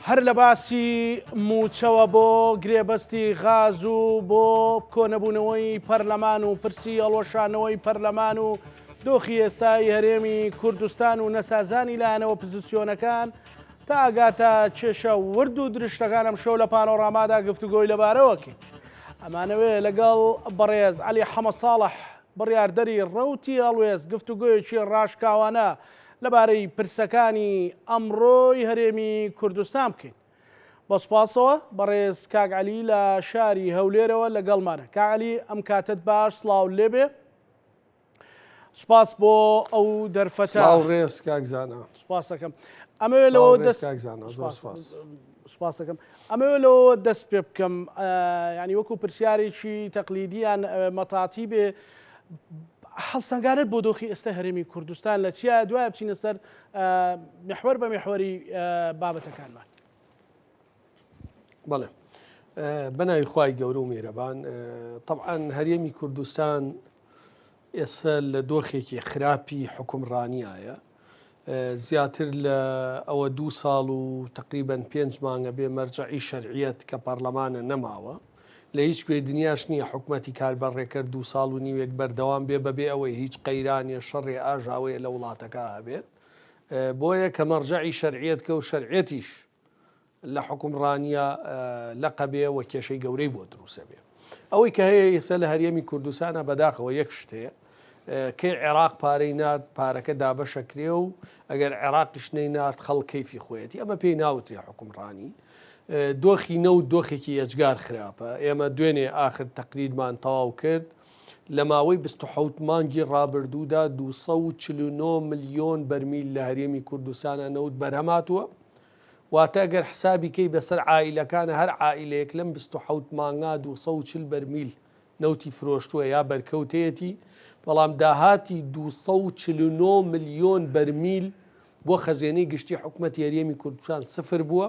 هەر لە باسی مووچەوە بۆ گرێبەستی غاز و بۆ کۆنەبوونەوەی پەرلەمان و پرسی هەڵوەشانەوەی پەرلەمان و دۆخی ئێستای هەرێمی کوردستان و نەسازانی لایەنە ئۆپزسیۆنەکان تا ئەگاتە کێشە ورد و درشتەکان ئەمشەو لە پانۆرامادا گفتوگۆی لەبارەوەکەین. ئەمانەوێ لەگەڵ بەڕێز عەلی حەمە ساڵح بڕیاردەری ڕەوتی هەڵوێست گفتوگۆیەکی ڕاشکاوانە لەبارەی پرسەکانی ئەمڕۆی هەرێمی کوردستان بکەین. بە سوپاسەوە بەڕێز کاک عەلی لە شاری هەولێرەوە لەگەڵمانە. کاک عەلی ئەم کاتەت باش سڵاو لێبێ. سوپاس بۆ ئەو دەرفەتە. سڵاو ڕێز کاک زانا. سوپاس دەکەم. ئەمەوێ لەوە دەست کاک زانا زۆر سوپاس. سوپاس دەکەم. ئەمەوێ لەوە دەست پێ بکەم ینی وەکو پرسیارێکی تەقلیدیان مەتاتی بێ هەڵسەنگانت بۆ دۆخی ئێستا هەرێمی کوردستان لە چیا دوای بچینە سەر محوەر بە میحوەری بابەتەکانمان. بەڵێ بەناوی خوای گەورە و میرەبان طبعاان هەرێمی کوردستان ئێستا لە دۆخێکی خراپی حکومڕانیایە زیاتر لە ئەوە دوو ساڵ و تقریبان پێنج مانگە بێ مەرجعی شەرعیەت کە پەرلەمانە نەماوە لە هیچ کوێی دنیاش نییە حکومەتی کاربەڕێکەر دوو ساڵ و نیوێک بەردەوام بێ بەبێ ئەوەی هیچ قەیرانێ شەڕێ ئاژاوەیە لە وڵاتەکە هەبێت بۆیە کە مەرجعی شەرعیەت کە و شەرعیەتیش لە حوکمڕانییە لەقە بێ و کێشەی گەورەی بۆ دروسە بێ. ئەوەی کە هەیە ئێستا لە هەرێمی کوردستانە بەداخەوە یەک شت هەیە کەی عێراق پارەی نارد پارەکە دابەشەکرێ و ئەگەر عێراقیش نەی نارد خەڵک کەیفی خۆیەتی ئەمە پێی ناوترێ حوکمڕانی. دۆخی نەوت دۆخێکی ئێجگار خراپە ئێمە دوێنێ ئاخر تەقریرمان تەواو کرد لە ماوەی 27 مانگی ڕابردوودا 249 ملیۆن بەرمیل لە هەرێمی کوردستانە نەوت بەرهەماتووە واتە گەر حسابی کەی بەسەر عائیلەکانە هەر عائیلەیەک لەم 27 مانگا 240 بەرمیل نەوتی فرۆشتووە یا بەرکەوتەیەتی، بەڵام داهاتی 249 ملیۆن بەرمیل بۆ خەزێنەی گشتی حکومەتی هەرێمی کوردستان سفر بووە،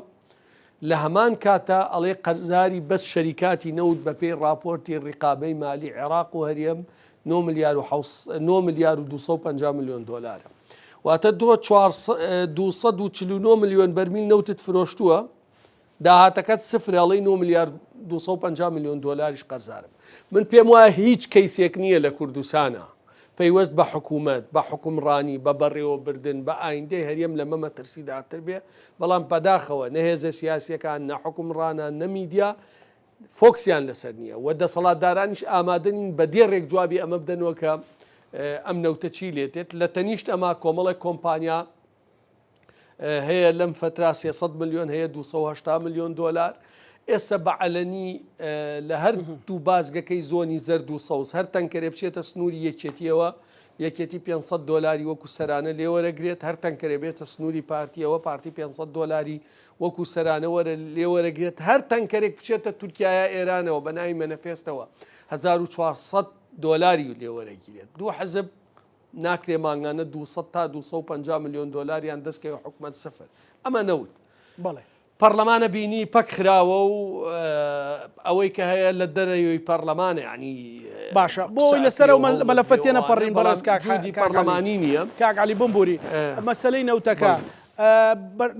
لە هەمان کاتا ئەڵێ قەرزاری بەس شەریکاتی نەوت بەپێی ڕاپۆرتی ڕیقابەی مالی عێراق و هەرێم نۆ ملیار و حەوت نۆ ملیار و 250 ملیۆن دۆلارە. واتە تۆ 249 ملیۆن بەرمیل نەوتت فرۆشتووە داهاتەکەت سفرە ئەڵێی 9 ملیار 250 ملیۆن دۆلاریش قەرزارم من پێم وایە هیچ کەیسێک نییە لە کوردستانە پەیوەست بە حکوومەت بە حکومڕانی بە بەڕێوەبردن بە ئایندەی هەرێم لەمە مەترسیدارتر بێ بەڵام بەداخەوە نە هێزە سیاسیەکان نە حکومڕانان نە میدیا فۆکسیان لەسەر نییە و دەسەڵاتدارانیش ئامادە نین بە دێڕێک جوابی ئەمە بدەنەوە کە ئەم نەوتە چی لێتێت لە تەنیشت ئەما کۆمەڵێک کۆمپانیا هەیە لەم فترا 300 میلیۆن هەیە 280 میلیۆن دلار ئێستا بە عەلەنی لە هەر دوو بازگەکەی زۆنی زەرد و سەوز هەر تەنکەرێ بچێتە سنووری یەکێتیەوە یەکێتی 500 دلاری وەکو سەرانە لێوەرەگرێت هەر تەنکەرێ بێتە سنووری پارتیەوە پارتی 500 دلاری وەکو سەرانە وەرە لێ وەرەگرێت هەر تەنکەرێک بچێتە تورکیایە ئێرانەوە بە ناوی مەنەفێستەوە 1400 دۆلاری لێ وەرەگیرێت دوو حزب ناکرێ مانگانە 200 تا 250 میلیۆن دۆلاریان دەستکەوێ حکومەت سفر ئەمە نەوت بەڵێ پەرلەمانە بینی پەک خراوە و ئەوەی کە هەیە لە دەرەوەی پەرلەمانە ینی باشە بۆ ئەوەی لەسەر ئەو مەلەفە تێنەپەڕین بەڕێز کاک جودی پەرلەمانی نییە کاک عەلی بمبوری مەسەلەی نەوتەکە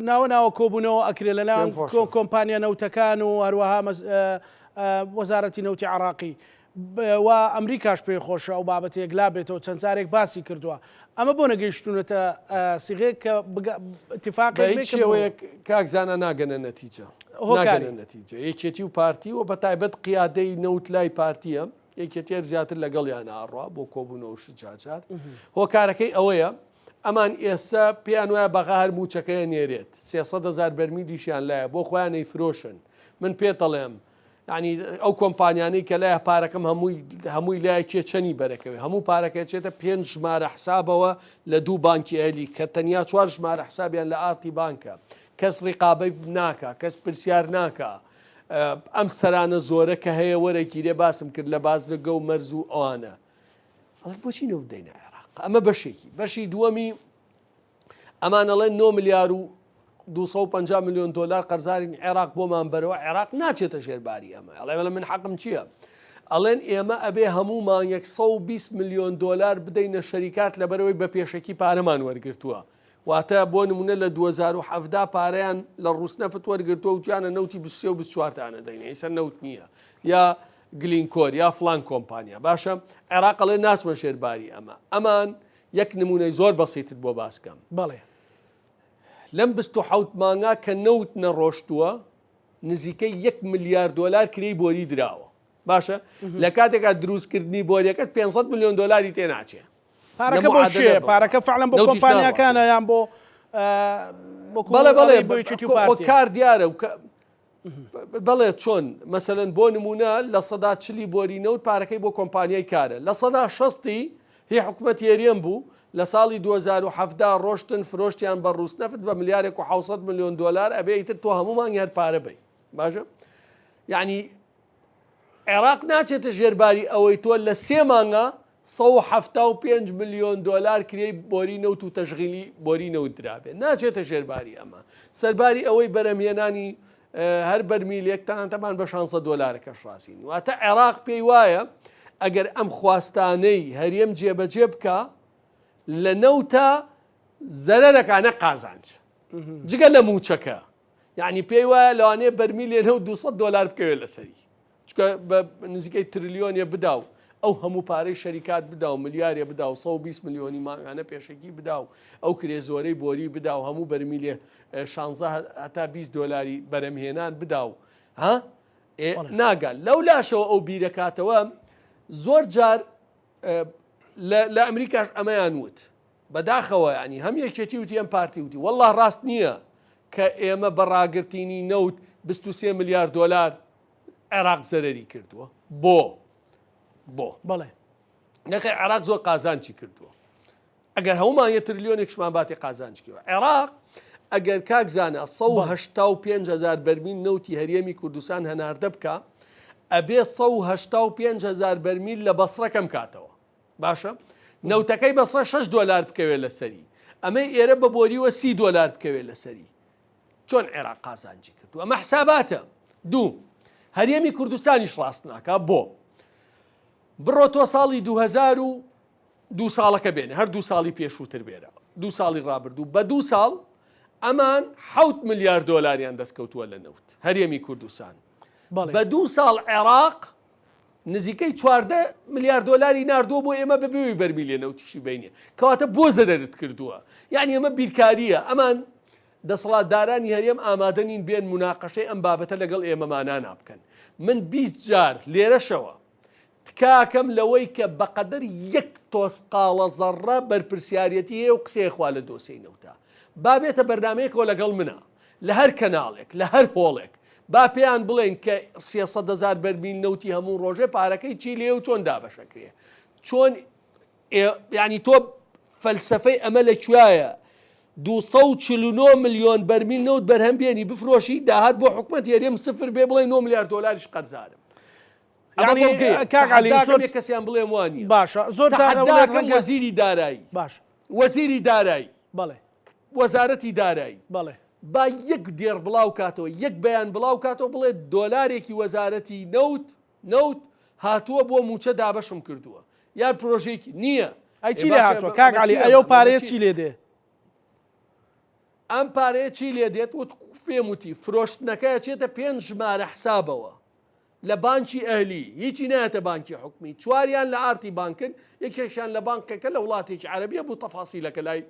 ناوە ناوە کۆبوونەوە ئەکرێ لەلایەن کۆمپانیا نەوتەکان و هەروەها وەزارەتی نەوتی عراقی و ئەمریکاش پێی خۆشە ئەو بابەتە یەکلا بێتەوە چەند جارێک باسی کردووە ئەمە بۆ نەگەیشتونەتە سیغێک کە اتفاقێک بە هیچ شێوەیەک کاک زانا ناگەنە نەتیجە ناگەنە نەتیجە یەکێتی و پارتی و بە تایبەت قیادەی نەوت لای پارتیە یەکێتی هەر زیاتر لەگەڵیان ئاڕوا بۆ کۆبوونەوە و شت جارجار هۆکارەکەی ئەوەیە ئەمان ئێستا پێیان وایە بەغا هەر موچەکەیە نێرێت 300 هزار بەرمیلیشیان لایە بۆ خۆیان ئەیفرۆشن من پێتەڵێم یانی ئەو کۆمپانیانەی کە لایە پارەکەم هەمووی هەمووی لایە کێ چەنی بەرەکەوێ هەموو پارەکە چێتە پێنج ژمارە حسابەوە لە دوو بانکی ئەهلی کە تەنیا چوار ژمارە حسابیان لە ئارتی بانکە کەس ڕیقابەی ناکا کەس پرسیار ناکا ئەم سەرانە زۆرە کە هەیە وەرەگیرێ باسم کرد لە بازرگە و مەرز و ئەوانە ئەڵێ بۆچی نەوت دەینە عێراق ئەمە بەشێکی بەشی دووەمی ئەمان ئەڵێن 9 ملیار و 250 میلیۆن دلار قەرزارین عێراق بۆمان بەرەوە عێراق ناچێتە ژێرباری ئەمە ئەڵێ من حەقم چییە؟ ئەڵێن ئێمە ئەبێ هەموو مانگێک 120 میلیۆن دلار بدەینە شەریکات لەبەرەوەی بە پێشەکی پارەمان وەرگرتووە. واتە بۆ نمونە لە 2017 پارەیان لە ڕووسنەفت وەرگرتووە وتیانە نەوتی 23 و 24 تانە دەینێ ئیسە نەوت نییە یا گلینکۆر یا فلان کۆمپانیا باشە عێراق ئەڵێ ناچمە ژێر باری ئەمە ئەمان یەک نمونەی زۆر بەسیتت بۆ باسکەم بەڵێ لەم 27 مانگا کە نەوت نەڕۆشتووە نزیکەی یەک ملیار دۆلار کرێی بۆری دراوە باشە لە کاتێکا دروستکردنی بۆریەکەت 500 میلیۆن دۆلاری تێ ناچێ پارەکە بۆ کێ پارەکە فعلەن بۆ کۆمپانیاکانە یان بۆ بەڵێ بەڵێ بۆ کار دیارە و بەڵێ چۆن مەسەلەن بۆ نمونە 40% بۆری نەوت پارەکەی بۆ کۆمپانیای کارە 60% هی حکومەت هەرێم بوو لە ساڵی 2017 ڕۆشتن فرۆشتیان بە ڕووسنەفت بە ملیارێک و 600 میلیۆن دلار ئەبێ ئیتر تۆ هەموو مانگی هەر پارە بی باشە یعنی عێراق ناچێتە ژێرباری ئەوەی تۆ لە سێ مانگا 175 ملیۆن دۆلار کرێی بۆری نەوت و تەشغیلی بۆری نەوت درابێ ناچێتە ژێرباری ئەمە سەرباری ئەوەی بەرەمهێنانی هەر بەرمیلێک تەنانتەمان بە 600 دۆلارەکەش ڕازین واتە عێراق پێی وایە ئەگەر ئەم خواستانەی هەرێم جێبەجێ بکە لە نەوتە زەرەرەکە نە قازانج جگە لە موچەکە یعنی پێی وایە لەوانەیە بەرمیلێ نەوت 200 دۆلار بکەوێت لەسەری چونکە بە نزیکەی ترلیۆنێ بدا و ئەو هەموو پارەی شەریکات بدا و ملیارێ بدا و 120 ملیۆنی مانگانە پێشەکی بدا و ئەو کرێ زۆرەی بۆری بدا و هەموو بەرمیلێ 16 هەتا 20 دۆلاری بەرەمهێنان بدا و ها ناگا لەو لاشەوە ئەو بیرەکاتەوە زۆر جار لە ئەمریکاش ئەمەیان وت بەداخەوە ینی هەم یەکێتی وتی ئەم پارتی وتی والله ڕاست نییە کە ئێمە بە ڕاگرتینی نەوت 23 ملیار دۆلار عێراق زەرەری کردووە بۆ بۆ بەڵێ نەخێ عێراق زۆر قازانجی کردووە ئەگەر هەمومان یە تریلیۆنێکشمان باتی قازانج کردووە عێراق ئەگەر کاک زانا 185 هزار بەرمیل نەوتی هەرێمی کوردستان هەناردە بکە ئەبێ 185 هزار بەرمیل لە بەسرە کەم کاتەوە باشە نەوتەکەی بەسرە 6 دۆلار بکەوێت لەسەری ئەمەی ئێرە بە بۆریوە سی دۆلار بکەوێت لەسەری چۆن عێراق قازانجی کردو ئەمە حساباتە دوو هەرێمی کوردستانیش ڕاست ناکا بۆ بڕۆ تۆ ساڵی 2000 و دوو ساڵەکە بێنە هەر دوو ساڵی پێشووتر بێرە دوو ساڵی ڕابردوو بە دوو ساڵ ئەمان حوت ملیار دۆلاریان دەستکەوتووە لە نەوت هەرێمی کوردستان بە دوو ساڵ عێراق نزیکەی 14 ملیار دۆلاری ناردووە بۆ ئێمە بەبێوی بەرمیلێ نەوتیشی بینێ کەواتە بۆ زەرەرت کردووە یعنی ئەمە بیرکاریە ئەمان دەسەڵاتدارانی هەرێم ئامادە نین بێن موناقەشەی ئەم بابەتە لەگەڵ ئێمەمانانا بکەن. من 20 جار لێرەشەوە تکاکەم لەوەی کە بەقەدەر یەک تۆسقاڵە زەڕڕە بەرپرسیاریەتی هەیە و قسەیە خوا لە دۆسێی نەوتا با بێتە بەرنامەیەکەوە لەگەڵ منا لە هەر کەناڵێک لە هەر هۆڵێک با پێیان بڵێن کە 300 هەزار بەرمیل نەوتی هەموو ڕۆژێ پارەکەی چی لێ و چۆن دابەشەکرێ چۆن یانی تۆ فەلسەفەی ئەمە لە کوایە 249 ملیۆن بەرمیل نەوت بەرهەم بێنی بفرۆشی داهات بۆ حکومەت هەرێم سفر بێ بڵێ 9 ملیار دۆلاریش قەرزارم کەسیان بڵێم وانی باشە زۆر وەزیری دارایی باش وەزیری دارایی بەڵێ وەزارەتی دارایی بەڵێ با یەک دێڕ بڵاو کاتەوە یەک بەیان بڵاو کاتەوە بڵێ دۆلارێکی وەزارەتی نەوت نەوت هاتووە بۆ مووچە دابەشم کردووە یان پرۆژەیەکی نییە. ئەی چی لێ هاتووە کاک عەلی ئەی ئەو پارەیە چی لێ دێ؟ ئەم پارەیە چی لێ دێت وت پێم وتی فرۆشتنەکە ئەچێتە پێنج ژمارە حسابەوە لە بانکی ئەهلی هیچی نایەتە بانکی حکومی چواریان لە ئارتی بانکن یەکێکیان لە بانکێکە لە وڵاتێکی عەرەبیە بوو تەفاسیلەکە لای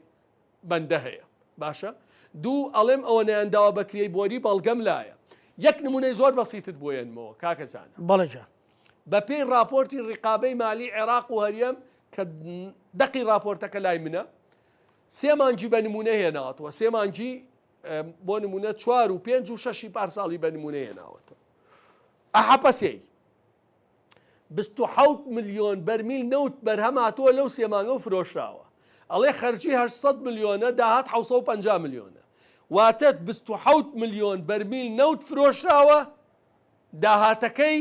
بەندە هەیە باشە دوو ئەڵێم ئەوە نەیان داوە بە کرێی بۆری بەڵگەم لایە یەک نمونەی زۆر بەسیتت بۆ یەنمەوە کاکە زانا بەڵێ جا بە پێی ڕاپۆرتی ڕیقابەی مالی عێراق و هەرێم کە دەقی ڕاپۆرتەکە لای منە سێ مانگی بە نمونە هێناوەتەوە سێ مانگی بۆ نمونە چوار و پێنج و شەشی پارساڵی بە نمونە هێناوەتەوە ئەحەپەسێی 27 ملیۆن بەرمیل نەوت بەرهەم هاتووە لەو سێ مانگە و فرۆشراوە. ئەڵێ خەرجی 800 ملیۆنە داهات 750 ملیۆنە. واتە 27 ملیۆن بەرمیل نەوت فرۆشراوە داهاتەکەی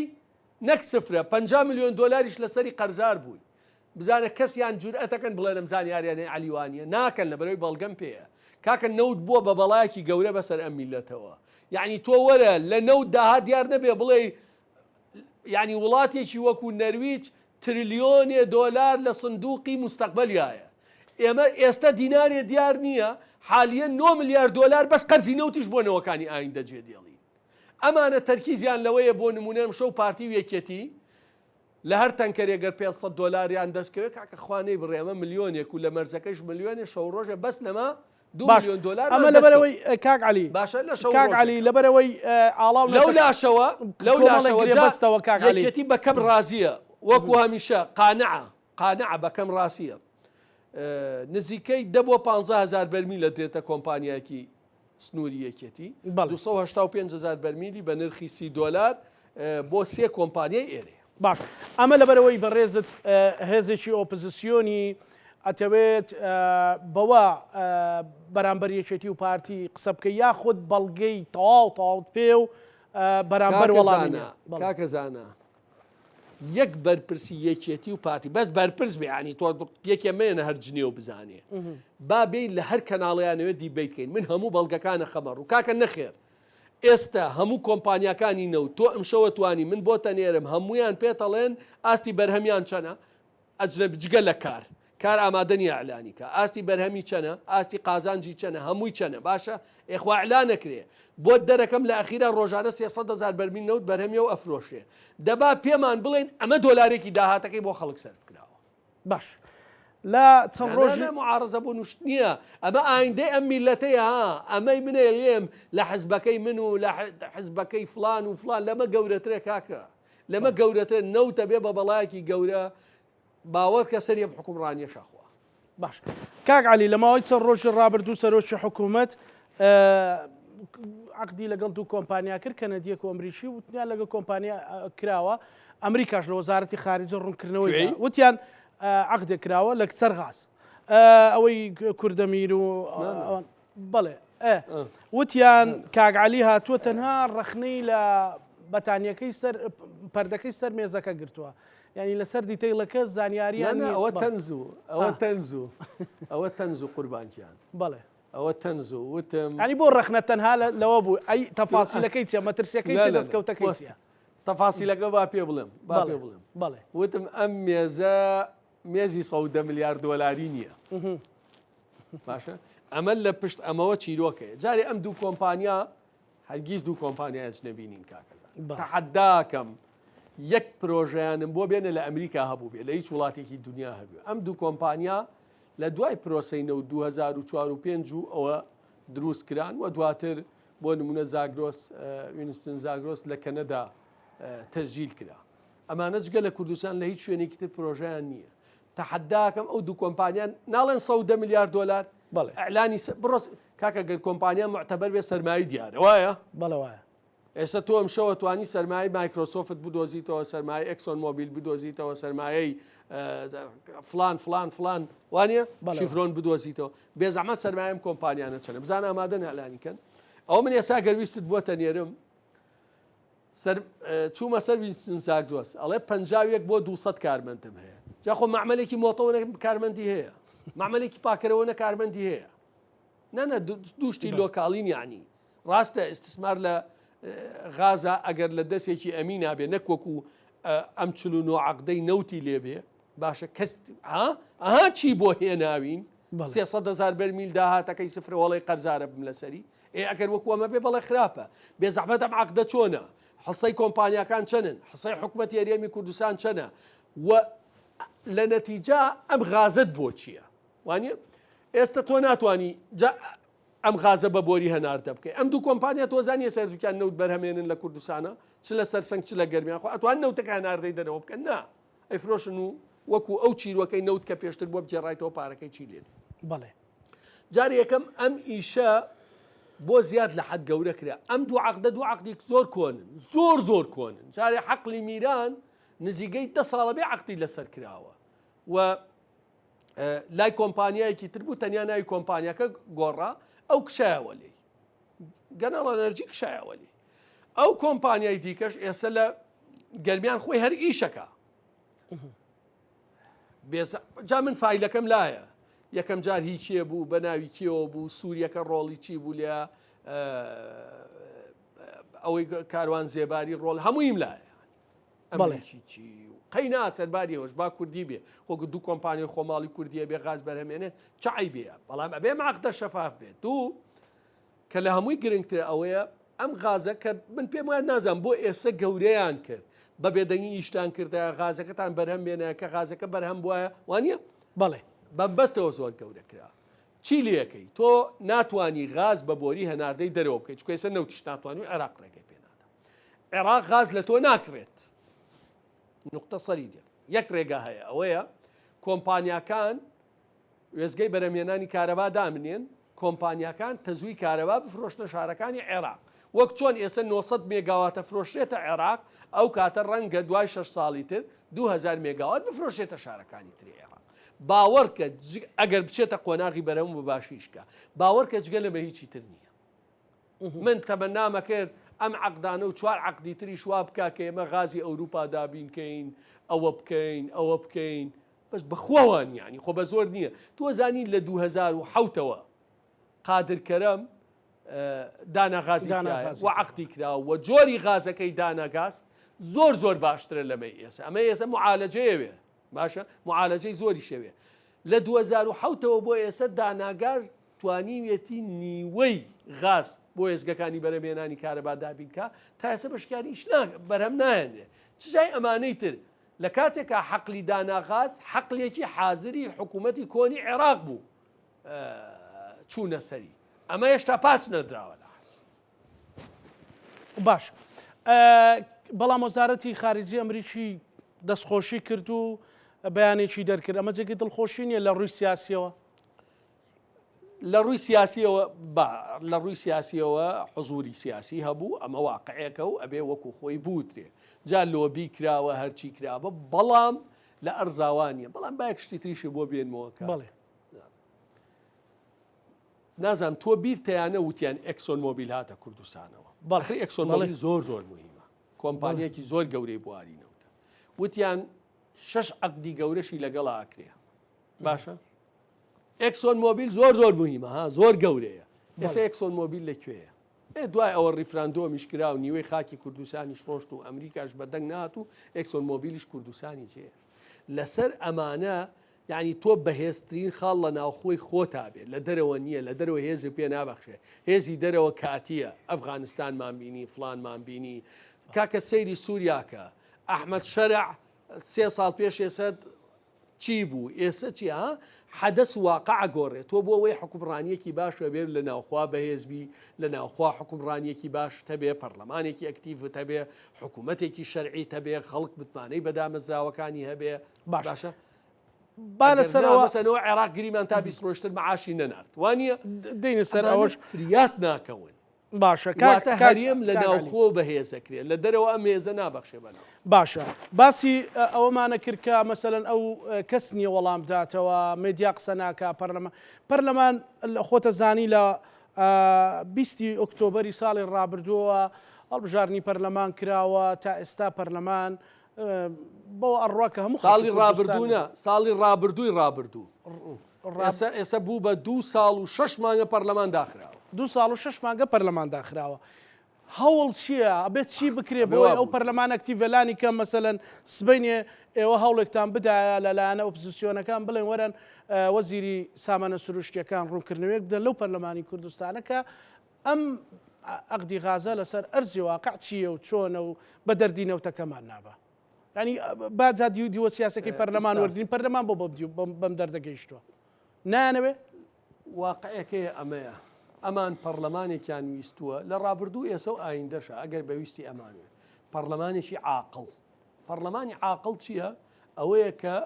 نەک سفرە 50 ملیۆن دۆلاریش لەسەری قەرزار بووی. بزانە کەسیان جورئەتەکەن بڵێن ئەم زانیاریانەی عەلی وانیە ناکەن لەبەرەوەی بەڵگەم پێیە کاکە نەوت بووە بە بەڵایەکی گەورە بەسەر ئەم میلەتەوە یعنی تۆ وەرە لە نەوت داهات دیار نەبێ بڵێ یانی وڵاتێکی وەکو نەرویج ترلیۆنێ دۆلار لە سندوقی موستەقبەلیایە. ئێمە ئێستە دینارێ دیار نییە، حالیەن 9 ملیار دۆلار بەس قەرزی نەوتیش بۆ نەوەکانی ئایندە جێ دێڵین. ئەمانە تەرکیزیان لەوەیە بۆ نمونە ئەمشەو پارتی و یەکێتی لە هەر تەنکەرێک گەر 500 دۆلاریان دەست کەوێ کاکە خوا نەیبڕێ ئەمە ملیۆنێک و لە مەرزەکەیش ملیۆنێ شەو ڕۆژێ بەس لەمە دو باش ملیۆن دۆلارمان ئەمە دەست کەوت. لەبەرئەوەی کاک عەلی باشە لە شەو کاک عەلی ڕۆژێکا. لەبەرئەوەی ئاڵاو لەو نەتەک لاشەوە لەو کۆمەڵێک لاشەوە جا گرێبەستەوە کاک عەلی. یەکێتی بە کەم ڕازییە وەکو هەمیشە قانعە قانعە بە کەم ڕاسییە نزیکەی دە بۆ 15 هەزار بەرمیل ئەدرێتە کۆمپانیایەکی سنووری یەکێتی، بەڵێ. 285 هەزار بەرمیلی بە نرخی 30 دۆلار بۆ سێ کۆمپانیای ئێرەیە. باش ئەمە لەبەرئەوەی بەڕێزت هێزێکی ئۆپزسیۆنی ئەتەوێت بەوە بەرامبەر یەکێتی و پارتی قسە بکەی یاخود بەڵگەی تەواو تەواوت پێ و بەرامبەر کاکە وەڵامی زانا، نیە؟ بەڵێ. کاکە زانا یەک بەرپرسی یەکێتی و پارتی بەس بەرپرس بێ ینی تۆ یەکێ مێنە هەر جنێو بزانێ با بێین لە هەر کەناڵیانەوێت debate کەین من هەموو بەڵگەکانە خەمە ڕوو کاکە نەخێر ئێستا هەموو کۆمپانیاکانی نەوت تۆ ئەمشەوە توانی من بۆتە نێرم هەمویان پێتەڵێن ئاستی بەرهەمیان چەنە ئەجنەبی جگە لە کار کار ئامادە نیە ئیعلانی کا ئاستی بەرهەمی چەنە ئاستی قازانجی چەنە هەمووی چەنە باشە ئێ خوا ئیعلان نەکرێ بۆت دەرەکەم لە ئەخیرا ڕۆژانە 300 هەزار بەرمیل نەوت بەرهەمیە و ئەفرۆشرێ دەبا پێمان بڵێن ئەمە دۆلارێکی داهاتەکەی بۆ خەڵک سەرف کراوە. باش لە چەند نا نا ڕۆژی نا معارەزە بۆ نوشت نییە ئەمە ئایندەی ئەم میلەتەیە ها ئەمەی منێ لێم لە حزبەکەی من و لە حزبەکەی فلان و فلان لەمە گەورەترە کاکە لەمە گەورەتر نەوتە بێ بە بەڵایەکی گەورە باوەڕکە سەری ئەم حوکمڕانیەش ئەخوا. باش کاک عەلی لە ماوەی چەند ڕۆژی ڕابردوو سەرۆکی حکوومەت عقدی لەگەڵ دوو کۆمپانیا کرد کەنەدیەک و ئەمریکی وتیان لەگەڵ کۆمپانیا کراوە ئەمریکاش لە وەزارەتی خارجە ڕوونکردنەوەی وتیان عقدێک کراوە لە سەر غاز ئەوەی کوردەمیر و بەڵێ وتیان کاک عەلی هاتووە تەنها ڕەخنەی لە بەتانیەکەی سەر پەردەکەی سەر مێزەکە گرتووە یعنی لەسەر detail ەکە زانیاریان ئەوە تەنزو ئەوە تەنزو ئەوە تەنزو قوربانکیان بەڵێ ئەوە تەنزو وتم ینی بۆ ڕەخنە تەنها لەوە بوو ئەی تەفاسیلەکەی چیە مەترسیەکەی چیە دەستکەوتەکەی چیە تەفاسیلەکە با پێ بڵێم با پێ بڵێم بەڵێ وتم ئەم مێزە مێزی 110 ملیار دۆلاری نییە باشە ئەمە لە پشت ئەمەوە چیرۆکەیە جارێ ئەم دوو کۆمپانیا هەرگیز دوو کۆمپانیایش نەبینین کاکەزان تەحەداکەم یەک پرۆژیانم بۆ بێنە لە ئەمریکا هەبوو بێ لە هیچ وڵاتێکی دنیا هەبوو ئەم دوو کۆمپانیا لە دوای پرۆسی نەوت 2004 و 5 و ئەوە دروست کران و دواتر بۆ نمونە زاگرۆس وینستون زاگرۆس لە کەنەدا تەسجیل کرا ئەمانە جگە لە کوردستان لە هیچ شوێنێکی تر پرۆژیان نییە تەحەداکەم ئەو دوو کۆمپانیا ناڵێن 110 ملیار دۆلار بەڵێ ئەعلانی بڕۆ کاکە گەر کۆمپانیا معتەبەر بێ سەرمایە دیارە وایە بەڵێ وایە ئێستا تۆ ئەم شەوە توانی سەرمایەی مایکرۆسۆفت بدۆزیتەوە سەرمایە ئێکسۆن مۆبیل بدۆزیتەوە سەرمایەی فلان فلان فلان وانە شیفرۆن بدۆزیتەوە بێزەحمەت سەرمایەم کۆمپانیانە چەنە بزانە ئامادەن ئەلانی کەن ئەو من ئێستا گەر ویستت بۆتە نێرم سەر چوومە سەر وینستن زاگرۆس ئەڵێ 51 بۆ 200 کارمەندم هەیە جا خۆ مەعمەلێکی مۆتەوە کارمەندی هەیە مەعمەلێکی پاکەرەوە نە کارمەندی هەیە نەنە دووشتی لۆکاڵین یعنی ڕاستە ئیستثمار لە غازە ئەگەر لە دەستێکی ئەمی نابێ نەک وەکو ئەم 49 عقدەی نەوتی لێبێ باشە کەس ها ئەها چی بۆ هێناوین 300 هزار بەرمیل داهاتەکەی سفرەوەڵی قەرزارە بم لەسەری ئێ ئەگەر وەکو ئەمە بێ بەڵێ خراپە. بێزەحمەت ئەم عەقدە چۆنە؟ حسەی کۆمپانیاکان چەنن؟ حسەی حکومەتی هەرێمی کوردستان چەنە؟ و لە نەتیجە ئەم غازەت بۆ چییە؟ وانە ئێستا تۆ ناتوانی جا ئەم غازە بە بۆری هەناردە بکەی ئەم دوو کۆمپانیا تۆزانانی سەردووکیان نەوت بەرهەمێنن لە کوردستانە چ لە سەرسەنگ چ لە گەرمیان خۆ ئەتوان نەوتەکە هەناردەی دەرەوە بکەن نا ئەیفرۆشن و وەکو ئەو چیرۆکەی نەوت کە پێشتر بۆ بگێڕایتەوە پارەکەی چی لێ بەڵێ جار یەکەم ئەم ئیشە بۆ زیاد لە حەد گەورە کرا ئەم دوو عقدە دوو عقدی زۆر کۆنن زۆر زۆر کۆنن جارێ حەقلی میران نزیکەی دە ساڵە بێ عقدی لەسەر کراوە و لای کۆمپانیایەکی تر بوو تەنیا ناوی کۆمپانیاکە گۆڕا ئەو کشایەوە لێی گەناڵ ئەنەرجی کشایەوە لێی ئەو کۆمپانیای دیکەش ئێستا لە گەرمیان خۆی هەر ئیشەکە جا من فیلەکەم لایە یەکەم جار هی کێ بوو بە ناوی کێوە بوو سووریەکە ڕۆڵی چی بوو لە ئەوەی کاروان زێباری ڕۆڵ هەموویم لایە. ئەمریکی چی و قەینا سەرباری ئەوەش با کوردی بێ خۆ دوو کۆمپانیای خۆماڵی کوردیە بێ غاز بەرهەمێنێ چ عەیبەیە بەڵام ئەبێ عەقدە شەفاف بێت دوو کە لە هەمووی گرنگترە ئەوەیە ئەم غازە کە من پێم وایە نازانم بۆ ئێستا گەورەیان کرد بە بێدەنگی ئیشتان کردە غازەکەتان بەرهەم بێنە کە غازەکە بەرهەم بواە وانە بەڵێ بەمبەستەوە زۆر گەورە کرا چی لەکەی تۆ ناتانی غاز بە بۆری هەناردەی دەرەوە بکەیت چونکە ئێستا نەوتیش ناتوانانی عێراق ڕێگەی پێ نادا عێراق غاز لە تۆ ناکڕێت نقطە سەری دێت یەک ڕێگا هەیە ئەوەیە کۆمپانیاکان وێستگەی بەرهەمهێنانی کارەبا دابنێن، کۆمپانیاکان تەزووی کارەبا بفرۆشنە شارەکانی عێراق، وەک چۆن ئێستا 900 مێگاواتە فرۆشرێتە عێراق، ئەو کاتە ڕەنگە دوای شەش ساڵی تر 2000 مێگاوات بفرۆشرێتە شارەکانی تری عێراق. باوەڕکە ئەگەر بچێتە قۆناغی بەرهەم و بە باشیش کە باوەڕکە جگە لەمە هیچی تر نییە. من تەمەنامە کرد ئەم عەقدانە و چوار عەقدی تریش وا بکا کە ئێمە غازی ئەوروپا دابین کەین، ئەوە بکەین، ئەوە بکەین، بەس بەخوا وا نیە یانی خۆ بە زۆر نییە تۆ زانی لە 2007ەوە قادر کەرەم دانا غازی و عقدی کرا و جۆری غازەکەی دانا گاز زۆر زۆر باشترە لەمەی ئێستا ئەمە ئێستا معالەجەیەوێ باشە معالەجەی زۆری شەوێ لە 2007ەوە بۆ ئێستا داناگاز توانیویەتی نیوەی غاز بۆ ئێزگەکانی بەرەمێنانی کارەبا دابینکە تا ئێستا بەشکاریش بەرهەم نایەنێ چجای ئەمانەی تر لە کاتێکا حەقلی دانا غاز حەقلێکی حازری حکوومەتی کۆنی عێراق بوو چوونە سەری ئەمە هێشتا پاچ نەدراوە لە عەرز. باش بەڵام وەزارەتی خارجی ئەمریکی دەستخۆشی کرد و بەیانێکی دەرکرد ئەمە جێگەی دڵخۆشی نییە لە ڕووی سیاسیەوە لە ڕووی سیاسیەوە با لە ڕووی سیاسیەوە حزوری سیاسی هەبوو ئەمە واقعێکە و ئەبێ وەکو خۆی بوترێ جا لۆبی کراوە هەرچی کراوە بەڵام لە ئەرزاوانە بەڵام باەک شتی تریشی بۆ بێنمەوە کە بەڵێ نازانم تۆ بیرتەیانە وتیان ئێکسۆن مۆبیل هاتە کوردستانەوە بەڵخی ئێکسۆن مۆبیل زۆر زۆر مهمە کۆمپانیەکی زۆر گەورەی بواری نەوتە وتیان شش عقدی گەورەشی لەگەڵا ئاکرێ باشە ئێکسۆن مۆبیل زۆر زۆر مهمە ها زۆر گەورەیە ئێستا ئێکسۆن مۆبیل لە کوێیە؟ ئێ دوای ئەوە ڕیفراندۆمیش کرا و نیوەی خاکی کوردستانیش ڕۆشت و ئەمریکاش بەدەنگ نات و ئێکسۆن مۆبیلیش کوردستانی جێهێشت لەسەر ئەمانە یعنی تۆ بەهێزترین خاڵ لە ناوخۆی خۆتا بێت لە دەرەوە نییە لە دەرەوە هێزی پێ نابەخشێ هێزی دەرەوە کاتیە ئەفغانستانمان بینی فلانمان بینی کاکە سەیری سووریاکە ئەحمەد شەرع سێ ساڵ پێش ئێستا چی بوو ئێسە چی ها حەدەس واقع ئەگۆڕێ تۆ بۆ ئەوەی حوکمڕانیەکی باش هەبێ لە ناوخوا بەهێز بی لە ناوخوا حوکمڕانیەکی باشت هەبێ پەرلەمانێکی ئەکتیڤت هەبێ حکوومەتێکی شەرعیت هەبێ خەڵک متمانەی بە دامەزراوەکانی هەبێ باشە باشە با ئەگەر نا لەسەرەوە مەسەنەوە عێراق گریمان تا 20 ڕۆژتر معاشی نەنارد وانە دێینە سەر ئەمانە ئەوەش فریات ناکەون. باشە کاک واتە کاک هەرێم لە کاک عەلی. ناوخۆ بەهێزەکرێ لە دەرەوە ئەم هێزە نابەخشێ بە ناوخۆ. باشە باسی ئەوەمانە کرد کە مەسەلەن ئەو کەس نییە وەڵام بداتەوە مێدیا قسە ناکا پەرلەمان پەرلەمان خۆتە زانی لە بیستی ئۆکتۆبەری ساڵی ڕابردووەوە هەڵبژاردنی پەرلەمان کراوە تا ئێستا پەرلەمان بەوە ئەڕوا کە هەموو ساڵی ڕابردوو نا ساڵی ڕابردووی ڕابردوو ئێستا ئێستا بوو بە دوو ساڵ و شەش مانگە پەرلەمان داخراوە. دوو ساڵ و شەش مانگە پەرلەمان داخراوە. هەوڵ چییە؟ ئەبێت چی بکرێ ئەبێ بۆی وا ئەو بوترێ. پەرلەمان ئەکتیڤە لانی کەم مەسەلەن سبەینێ ئێوە هەوڵێکتان بدایە لە لایەنە ئۆپزسیۆنەکان بڵێن وەرن وەزیری سامانە سروشتیەکان ڕوونکردنەوەیەک بدەن لەو پەرلەمانی کوردستانە کە ئەم عەقدی غازە لەسەر ئەرزی واقع چییە و چۆنە و بە دەردی نەوتەکەمان نابا. یعنی با جا دیو دیوە سیاسەکەی پەرلەمان ئوستاز. وەرگرین پەرلەمان بۆ بەم دەردە گەیشتووە نایانەوێ؟ واقعەکەی ئەمەیە ئەمان پەڕلەمانێکیان ویستووە لە ڕابردوو ئێسە و ئایندەشە ئەگەر بە ویستی ئەمان بێ پەڕلەمانێکی عاقڵ پەڕلەمانی عاقڵ چییە؟ ئەوەیە کە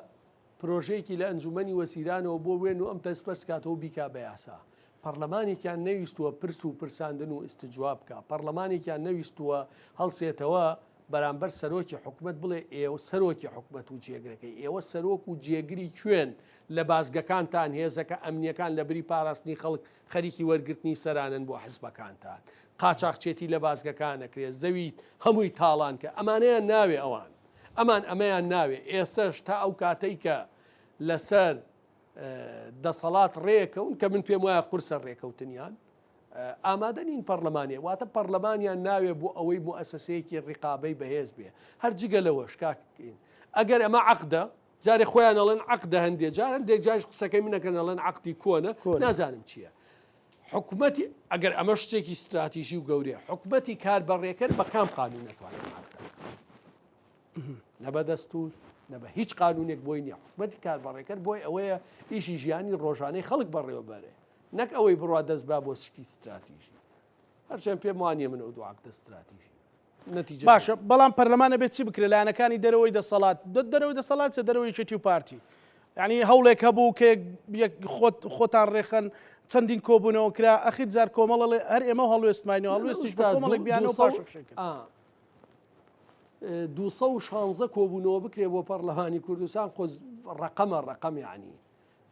پرۆژەیەکی لە ئەنجومەنی وەزیرانەوە بۆ وێن و ئەم دەست بەرز کاتەوە و بیکا بە یاسا. پەڕلەمانێکیان نەویستووە پرس و پرساندن و ئیستجواب بکا. پەڕلەمانێکیان نەویستووە هەڵسێتەوە بەرامبەر سەرۆکی حکومەت بڵێ ئێوە سەرۆکی حکومەت و جێگرەکەی، ئێوە سەرۆک و جێگری کوێن لە بازگەکانتان هێزەکە ئەمنیەکان لە بری پاراستنی خەڵک خەریکی وەرگرتنی سەرانەن بۆ حزبەکانتان. قاچاخچێتی لە بازگەکان ئەکرێ، زەوی هەمووی تاڵان کە. ئەمانەیان ناوێ ئەوان. ئەمان ئەمەیان ناوێ ئێسەش تا ئەو کاتەی کە لەسەر دەسەڵات ڕێکەون کە من پێم وایە قورسە ڕێکەوتنیان ئامادە نین پەڕلەمانێ واتە پەڕلەمانیان ناوێ بۆ ئەوەی موئەسەسەیەکی ڕیقابەی بەهێز بێ هەر جگە لەوەش کاک ئەگەر ئەمە عەقدە جارێ خۆیان ئەڵێن عەقدە هەندێ جار هەندێک جاش قسەکەی منەکەن ئەڵێن عەقدی کۆنە نازانم چییە حکومەتی ئەگەر ئەمە شتێکی ستراتیژی و گەورەیە حکومەتی کار بەڕێکەر بە کام قانون نەتوانێت عەقدە نە بە دەستور نە بە هیچ قانونێک بۆی نییە حکومەتی کار بەڕێکەر بۆی ئەوەیە ئیشی ژیانی ڕۆژانەی خەڵک بەڕێوەبەرێ نەک ئەوەی بڕوا دەست با بۆ شتی ستراتیژی. هەرچەند پێم وانیە من ئەو دوو عەقدە ستراتیژی نەتیجە باشە بەڵام پەرلەمان ئەبێت چی بکرێت لایەنەکانی دەرەوەی دەسەڵات دەرەوەی دەسەڵات چە دەرەوەی یەکێتی و پارتی یعنی هەوڵێک هەبوو کە یەک خۆت خۆتان ڕێخەن چەندین کۆبوونەوە کرا ئەخیر جار کۆمەڵە هەر ئێمە هەڵوێستماینەوە هەڵوێستیش بە کۆمەڵێک بیانەوە پاشەکشە کرد. 216 کۆبوونەوە بکرێ بۆ پەرلەمانی کوردستان خۆ ڕقەمە ڕقەم یعنی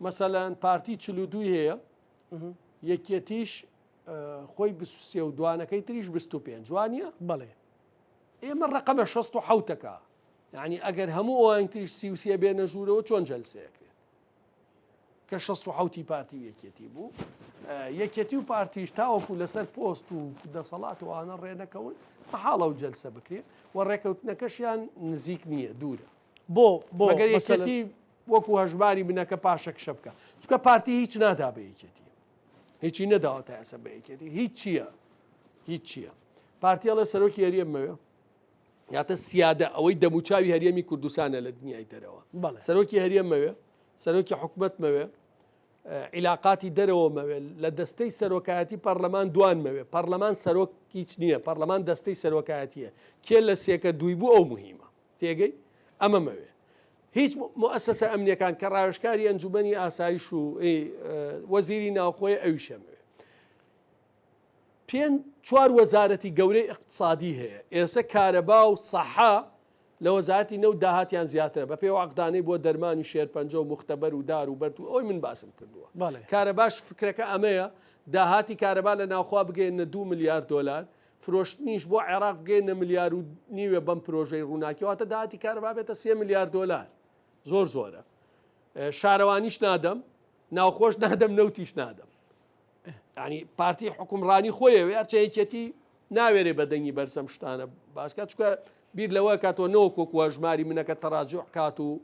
مەسەلەن پارتی 42 هەیە یەکێتیش خۆی 23 و دوانەکەی تریش 25 وانە بەڵێ ئێمە ڕقەمە 16ەکە یعنی ئەگەر هەموو ئەوان تریش 33 بێنە ژوورەوە چۆن جەلسەیەکرێت کە 16 پارتی و یەکێتی بوو یەکێتی و پارتیش تاوەکو لەسەر پۆست و دەسەڵات و ئانە ڕێنەکەون مەحاڵە و جەلسە بکرێ و ڕێکەوتنەکەشیان نزیک نییە دوورە بۆ بۆ مەگەر یەکێتی وەکو هەژماری بنەکە پاشەکشە بکە چونکە پارتی هیچ نادا بە یەکێتی هیچی نەداوە تا ئێستا بە یەکێتی هیچ چییە هیچ چییە پارتی ئەڵێ سەرۆکی هەرێم مەوێ یاتە سیادە ئەوەی دەموچاوی هەرێمی کوردستانە لە دنیای دەرەوە سەرۆکی هەرێم مەوێ سەرۆکی حکومت مەوێ عیلاقاتی دەرەوە مەوێ لە دەستەی سەرۆکایەتی پەرلەمان دوان مەوێ پەرلەمان سەرۆک هیچ نییە پەرلەمان دەستەی سەرۆکایەتیە کێ لە سێکە دووی بوو ئەو مهمە تێگەی؟ ئەمە مەوێ. هیچ موئەسەسە ئەمنیەکان کە ڕاوێژکاری ئەنجومەنی ئاسایش و وەزیری ناوخۆیە ئەویش ئەمەوێ. پێنج چوار وەزارەتی گەورەی ئیقتسادی هەیە ئێسە کارەبا و سەحە لە وەزارەتی نەوت داهاتیان زیاترە بە پێی عەقدانەی بۆ دەرمانی شێرپەنجە و موختەبەر و دار و بەرد و ئەوەی من باسم کردووە کارەباش فکرەکە ئەمەیە داهاتی کارەبا لە ناوخوا بگەێنە 2 ملیار دۆلار فرۆشتنیش بۆ عێراق بگەیەنە ملیار و نیوێ بەم پرۆژەی ڕووناکی واتە داهاتی کارەبا بێتە سێ ملیار دۆلار زۆر زۆرە شارەوانیش نادەم ناوخۆش نادەم نەوتیش نادەم ینی پارتی حکومڕانی خۆیەوێ هەرچە یەکێتی ناوێرێ بە دەنگی بەرزەم شتانە باسکە چکە بیر لەوە کاتەوە نەوەکۆکو هەژماری منەکە تەراجع کات و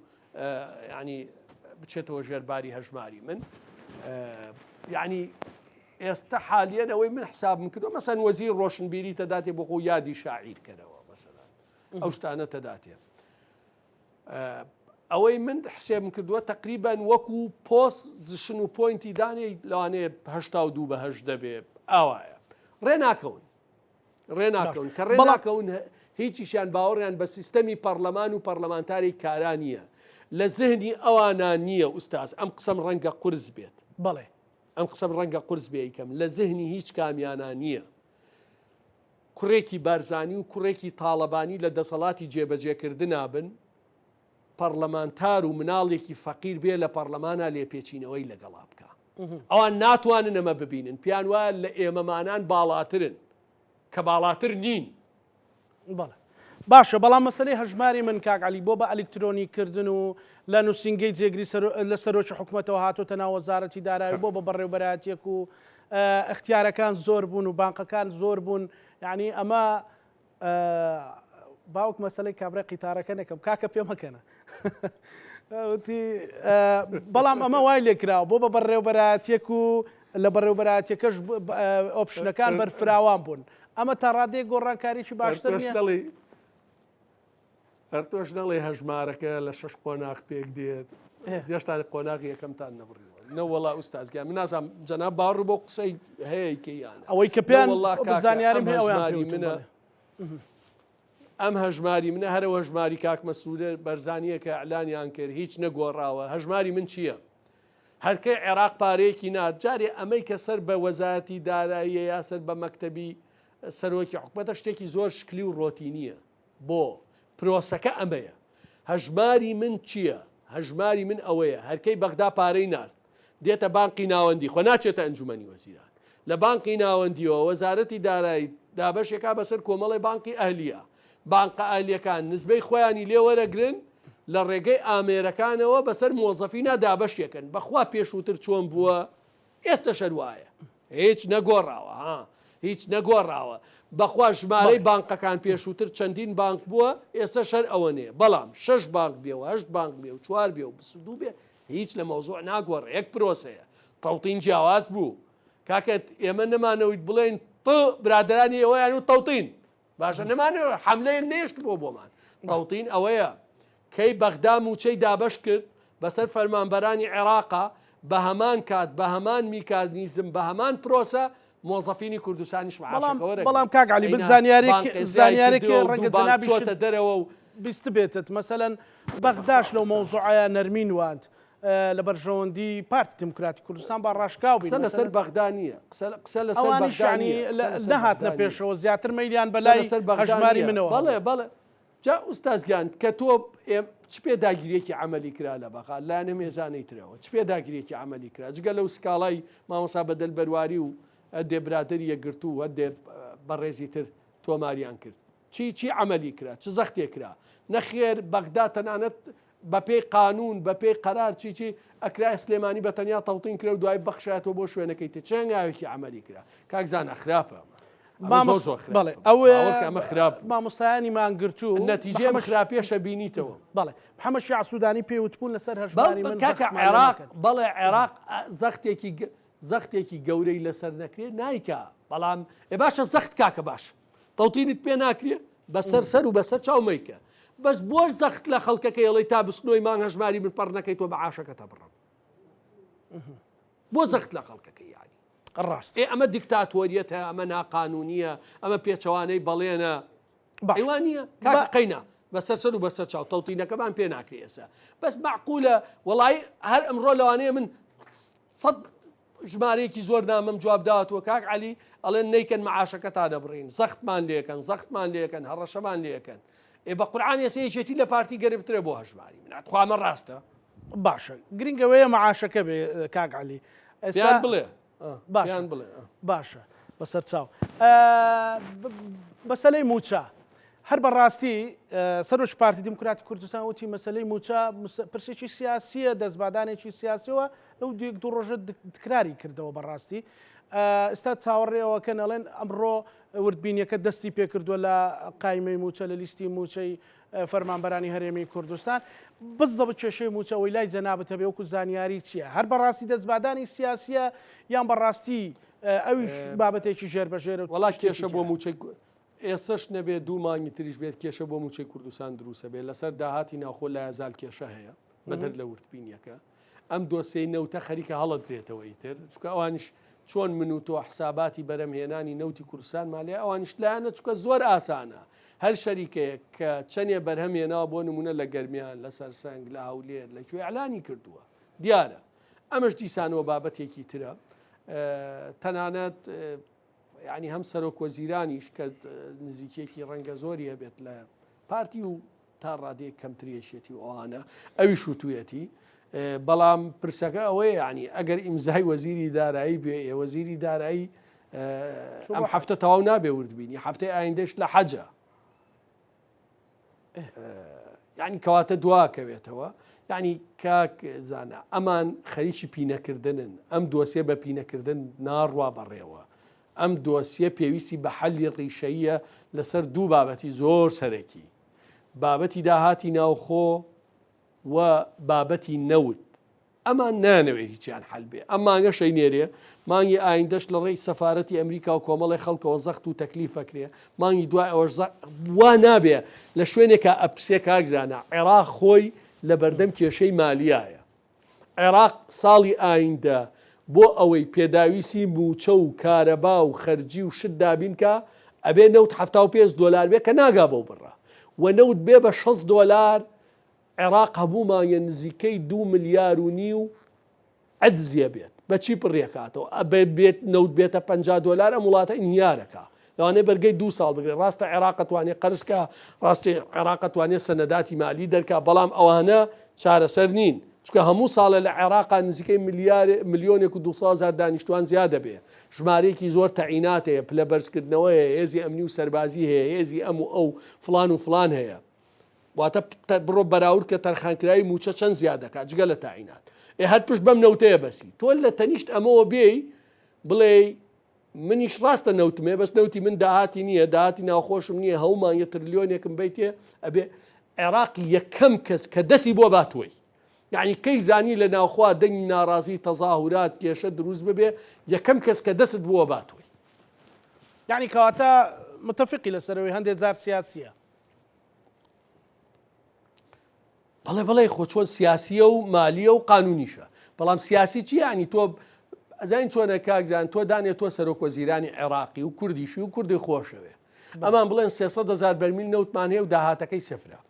ینی بچێتەوە ژێرباری هەژماری من یعنی ئێستا حالیەن ئەوەی من حسابم کردوە مەسەن وەزیر ڕۆشنبیری تەداتێ بۆ خۆ یادی شاعیر کەرەوە مەسەلەن ئەو شتانە تەداتێ ئەوەی من حسێبم کردووە تقریبان وەکو پۆست زشن و point ی دانێ لەوانەیە هشتا و دوو بە هەشت دەبێ ئاوایە ڕێ ناکەون ڕێ ناکەون کە ڕێ ناکەون هیچیشیان باوەڕیان بە سیستەمی پەرلەمان و پەرلەمانتاری کارا نییە لە زهنی ئەوانە نییە ئوستاز ئەم قسەم ڕەنگە قورس بێت بەڵێ ئەم قسەم ڕەنگە قورس بێ ئەیکەم، لە زهنی هیچ کامیانا نییە کوڕێکی بارزانی و کوڕێکی تاڵەبانی لە دەسەڵاتی جێبەجێکردنا بن، پەڕلەمانتار و مناڵێکی فەقیر بێ لە پەڕلەمانا لێپێچینەوەی لەگەڵا بکا. ئەوان ناتوانن ئەمە ببینن، پێیان وایە لە ئێمەمانان باڵاترن، کە باڵاتر نین. بەڵێ باشە بەڵام مەسەلەی هەژماری من کاک عەلی بۆ بە ئەلیکترۆنی کردن و لە نووسینگەی جێگری لە سەرۆکی حکومەتەوە هاتۆتە ناو وەزارەتی دارایی بۆ بە بەڕێوبەرایەتیەک و ئەختیارەکان زۆر بوون و بانقەکان زۆر بوون یعنی ئەمە باوک مەسلەی کابرای قیتارەکە نەکەم کاکە پێ مەکەنە بەڵام ئەمە وای لێکراوە بۆ بە بەڕێوبەرایەتیەک و لە بەڕێوبەرایەتیەکەش option ەکان بەرفراوان بوون ئەمە تا ڕادەیەک گۆڕانکاریی باشتر نییە؟ هەر تۆش نەڵێ هەژمارەکە لە شەش قۆناغ پێک دێت هێشتا قۆناغی یەکەمتان نەبڕیوە نەوەڵا ئوستازگیان من نازانم جەناب باوەڕ بۆ قسەی هەیە کەیان ئەوەی کە پێیان وەڵا زانیارم هەیە هەژماری منە ئەم هەژماری منە هەرە هەژماری کاک مەسرورە بەرزانیە کە ئەلانیان کرد هیچ نەگۆڕاوە هەژماری من چییە؟ هەرکەی عێراق پارەیەکی نارد، جارێ ئەمەی کە سەر بە وەزارەتی داراییە یا سەر بە مەکتەبی سەرۆکی حکومەتە شتێکی زۆر شکلی و ڕۆتینییە. بۆ؟ پرۆسەکە ئەمەیە. هەژماری من چییە؟ هەژماری من ئەوەیە هەرکەی بەغدا پارەی نارد، دێتە بانقی ناوەندی، خۆ ناچێتە ئەنجومەنی وەزیران. لە بانقی ناوەندیەوە وەزارەتی دارایی دابەشێکا بەسەر کۆمەڵێ بانقی ئەهلیە. بانقە ئەهلیەکان نسبەی خۆیانی لێ وەرەگرن، لە ڕێگەی ئامێرەکانەوە بەسەر مۆزەفینا دابەشیەکەن. بەخوا پێشووتر چۆن بووە ئێستەش هەر وایە. هیچ نەگۆڕاوە ها هیچ نەگۆڕاوە بەخوا ژمارەی بانقەکان پێشووتر چەندین بانک بووە ئێستا شەر ئەوە نیە بەڵام شەش بانک بێ و هەشت بانک بێ و چوار بێ و 22 بێ هیچ لە مەوزوع ناگۆڕێ یەک پرۆسەیە تەوتین جیاواز بوو کاکە ئێمە نەمانەوەیت بڵێن ط برادرانی ئێوەیان و تەوتین باشە نەمانەوە حملەیەک نێشت بۆ بۆمان تەوتین ئەوەیە کەی بەغدا مووچەی دابەش کرد بەسەر فەرمانبەرانی عێراقا بە هەمان کات بە هەمان میکانیزم بە هەمان پرۆسە مۆزەفینی کوردستانیش معاشەکە وەرەگرن. بەڵام کاک عەلی ئەینا من زانیارێک بانقێ زیای زانیارێک کردووە و ڕەنگە دوو بانک جەنابیشت چۆتە دەرەوە و بیستبێتت مەسەلەن بەغداش لەو مەوزوعەیا نەرمی نواند لە بەرژەوەندی پارتی دیموکراتی کوردستان با ڕاشکاو بین قسە لەسەر مەسەلەن بەغدا نییە قسە قسە لەسەر ئەوانیش بەغدا یانی نییە قسە لەسەر نەهاتنە بەغدا نییە پێشەوە زیاتر مەیلیان قسە بەلای لەسەر بەغدا هەژماری نییە منەوە بەڵێ هەبوو. بەڵێ جا ئوستاز گیان کە تۆ چ پێداگیریەکی عەمەلی کرا لە بەغا لایەن ئەم هێزانەی ترەوە چ پێداگیریەکی عەمەلی کرا جگە لەو سکاڵای مامۆسا بەدەل بەرواری و هەندێ برادەری یەکگرتوو و هەندێ بەڕێزی تر تۆماریان کرد چی چی عەمەلی کرا چ زەختێک کرا نەخێر بەغدا تەنانەت بەپێی قانون بەپێی قەرار چی چی ئەکرایە سلێمانی بە تەنیا تەوتین کرا و دوای بەخشایەتەوە بۆ شوێنەکەی تر چ هەنگاوێکی عەمەلی کرا کاک زانا خراپە ئەمە ئەمە زۆر زۆر خراپە بەڵێ ئەو باوەڕکە ئەمە خراپ بوو. مامۆستایانی مانگرتوو نەتیجەی ئەم محەمەد خراپیەشە بینیتەوە. بەڵێ محەمەد شیاع سوودانی پێی وتبوون لەسەر هەژماری من کاکە زەختمان لێ عێراق نەکەن. بەڵێ عێراق زەختێکی زەختێکی گەورەی لەسەر نەکرێ نایکا بەڵام ئێ باشە زەخت کاکە باش تەوتینت پێ ناکرێ بەسەر سەر و بەسەر چاو مەیکە بەس بۆ زەخت لە خەڵکەکەی ئەڵێی تا بستنۆی مانگ هەژماری من پەڕ نەکەی تۆ مەعاشەکەتە بڕم بۆ زەخت لە خەڵکەکەی یانی ڕاست ئێ ئەمە دیکتاتۆریەتە ئەمە ناقانونیە ئەمە پێچەوانەی بەڵێنە باش ئەی وا نییە کاک قەینا بەسەر سەر و بەسەر چاو تەوتینەکەمان پێ ناکرێ ئێستا بەس معقولە وەڵی هەر ئەمڕۆ لەوانەیە من سەد ژمارەیەکی زۆر نامەم جواب داوەتەوە کاک عەلی ئەڵێن نەیکەن مەعاشەکەتان ئەبڕین زەختمان لێکەن زەختمان لێکەن هەڕەشەمان لێکەن ئێ بە قورعان ئێستا یەکێتی لە پارتی گەرمترە بۆ هەژماری من تخوا ئەمە ڕاستە باشە گرنگ ئەوەیە مەعاشەکە بێ کاک عەلی ئێستا پێیان بڵێ باشە پێیان بڵێ باشە بەسەر چاو مەسەلەی موچە هەر بەڕاستی سەرۆکی پارتی دیموکراتی کوردستان وتی مەسەلەی موچە پرسێکی سیاسیە دەستبادانێکی سیاسیەوە لەو دوو دوو ڕۆژە تکراری کردەوە بەڕاستی ئێستا چاوەڕێەوەکەن ئەڵێن ئەمڕۆ وردبینیەکە دەستی پێکردووە لە قایمەی موچە لە لیستی موچەی فەرمانبەرانی هەرێمی کوردستان بزەبت کێشەی موچە ئەوەی لای جەنابت هەبێ وەکو زانیاری چییە هەر بەڕاستی دەستبادانی سیاسیە یان بەڕاستی ئەویش بابەتێکی ژێر بەژێرە وەڵا کێشە بۆ موچەی ئێسەش نەبێ دوو مانگی تریش بێت کێشە بۆ موچەی کوردستان دروسە بێت لەسەر داهاتی ناوخۆ لایەزال کێشە هەیە بەدەر لە وردبینیەکە ئەم دۆسیەی نەوتە خەریکە هەڵەدرێتەوە ئیتر چونکە ئەوانیش چۆن من و تۆ حساباتی بەرەمهێنانی نەوتی کوردستانمان لێ ئەوانیش لایەنە چونکە زۆر ئاسانە هەر شەریکەیەک کە چەندێ بەرهەم هێناوە بۆ نمونە لە گەرمیان لە سەرسەنگ لە هەولێر لە کوێ ئەلانی کردووە دیارە ئەمەش دیسانەوە بابەتێکی ترە تەنانەت ینی هەم سەرۆک وەزیرانیش کە نزیکێکی ڕەنگە زۆری هەبێت لە پارتی و تا ڕادەیەک کەمتر یەکێتی و ئەوانە ئەویش وتویەتی بەڵام پرسەکە ئەوەیە ینی ئەگەر ئیمزای وەزیری دارایی بێ ئێ وەزیری دارایی ئەم هەفتە تەواو نابێ وردبینی هەفتەی ئایندەش لە حەجە یعنی کەواتە دواکەوێتەوە یعنی کاک زانە ئەمان خەریکی پینەکردنن ئەم دۆسیە بە پینەکردن ناڕوا بەڕێوە ئەم دۆسیە پێویستی بە حەلی ڕیشەیە لەسەر دوو بابەتی زۆر سەرەکی بابەتی داهاتی ناوخۆ و بابەتی نەوت ئەمان نانەوێ هیچیان حەل بێ ئەم مانگەش ئەینێرێ مانگی ئایندەش لە ڕێی سەفارەتی ئەمریکا و کۆمەڵی خەڵکەوە زەخت و تەکلیف ئەکرێ مانگی دوای ئەوەش وا نابێ لە شوێنێکا ئەپسێ کاک زانا عێراق خۆی لە بەردەم کێشەی مالیایە عێراق ساڵی ئایندە بۆ ئەوەی پێداویسی مووچە و کارەبا و خەرجی و شت دابین کا ئەبێ نەوت 75 دۆلار بێ کە ناگا بەو بڕە و نەوت بێ بە 60 دۆلار عێراق هەموو مانگێ نزیکەی دوو ملیار و نیو عەجزی ئەبێت بەچی پڕیەکاتەوە ئەبێ بێت نەوت بێتە 50 دۆلار ئەم وڵاتە ئینهیارەکا لەوانەیە بەرگەی دوو ساڵ بگرێت ڕاستە عێراق ئەتوانێ قەرز کا ڕاستی عێراق ئەتوانێ سەنەداتی مالی دەرکا بەڵام ئەوانە چارەسەر نین چونکە هەموو ساڵێ لە عێراقا نزیکەی ملیار ملیۆنێک و 200 هەزار دانیشتوان زیاد دەبێ ژمارەیەکی زۆر تەعینات هەیە پلە بەرزکردنەوە هەیە هێزی ئەمنی و سەربازی هەیە هێزی ئەم و ئەو فڵان و فڵان هەیە واتە بڕۆ بەراورد کە تەرخانکراوی مووچە چەند زیاد دەکات جگە لە تاعینات ئێ هەر پشت بەم نەوتەیە بەسی تۆ لە تەنیشت ئەمەوە بێی بڵێی منیش ڕاستە نەوتم هەیە بەس نەوتی من داهاتی نییە داهاتی ناوخۆشم نییە هەموو مانگێ ترلیۆنێکم بیتێ ئەبێ عێراق یەکەم کەس کە دەسی بۆ باتوەی یعنی کەی زانی لە ناوخوا دەنگی ناڕازی تەزاهورات کێشە دروست ببێ یەکەم کەس کە دەست بووە باتوەی یعنی کەواتە متفقی لەسەرەوەی هەندێک جار سیاسیە بەڵێ بەڵێ خۆ چۆن سیاسیە و مالیە و قانونیشە بەڵام سیاسی چی یعنی تۆ ئەزانین چۆنە کاک جان تۆ دانێ تۆ سەرۆک وەزیرانی عێراقی و کوردیشی و کوردی خۆشەوێ ئەمان بڵێن 300 هزار بەرمیل نەوتمان هەیە و داهاتەکەی سفرە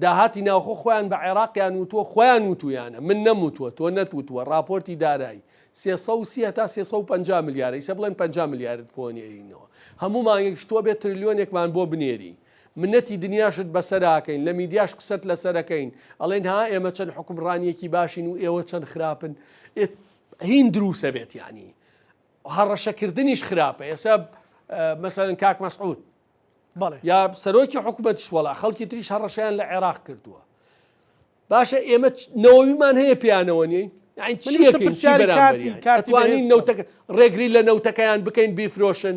داهاتی ناوخۆ خۆیان بە عێراقیان وتووە خۆیان وتویانە من نەموتووە تۆ نەتوتووە راپۆرتی دارایی 330 هەتا 350 ملیارە ئیسە بڵێن 50 ملیارد بۆ نێرینەوە هەموو مانگێکش تۆ بێت تریلیۆنێکمان بۆ بنێری منەتی دنیاشت بەسەراکەین لە میدیاش قسەت لەسەرەکەین ئەڵێن ها ئێمە چەند حوکمڕانیەکی باشین و ئێوە چەند خراپن هین دروسە بێت یعنی هەڕەشەکردنیش خراپە ئێستا مەسەلەن کاک مەسعود یا سەرۆکی حکوومەتیش وەڵا خەڵکی تریش هەڕەشەیان لە عێراق کردووە باشە ئێمە نەوەویمان هەیە پێیانەوە نین یعنی چی ئەکەین چی بەرامبەریان ئەتوانین نەوتەکە ڕێگری لە نەوتەکەیان بکەین بیفرۆشن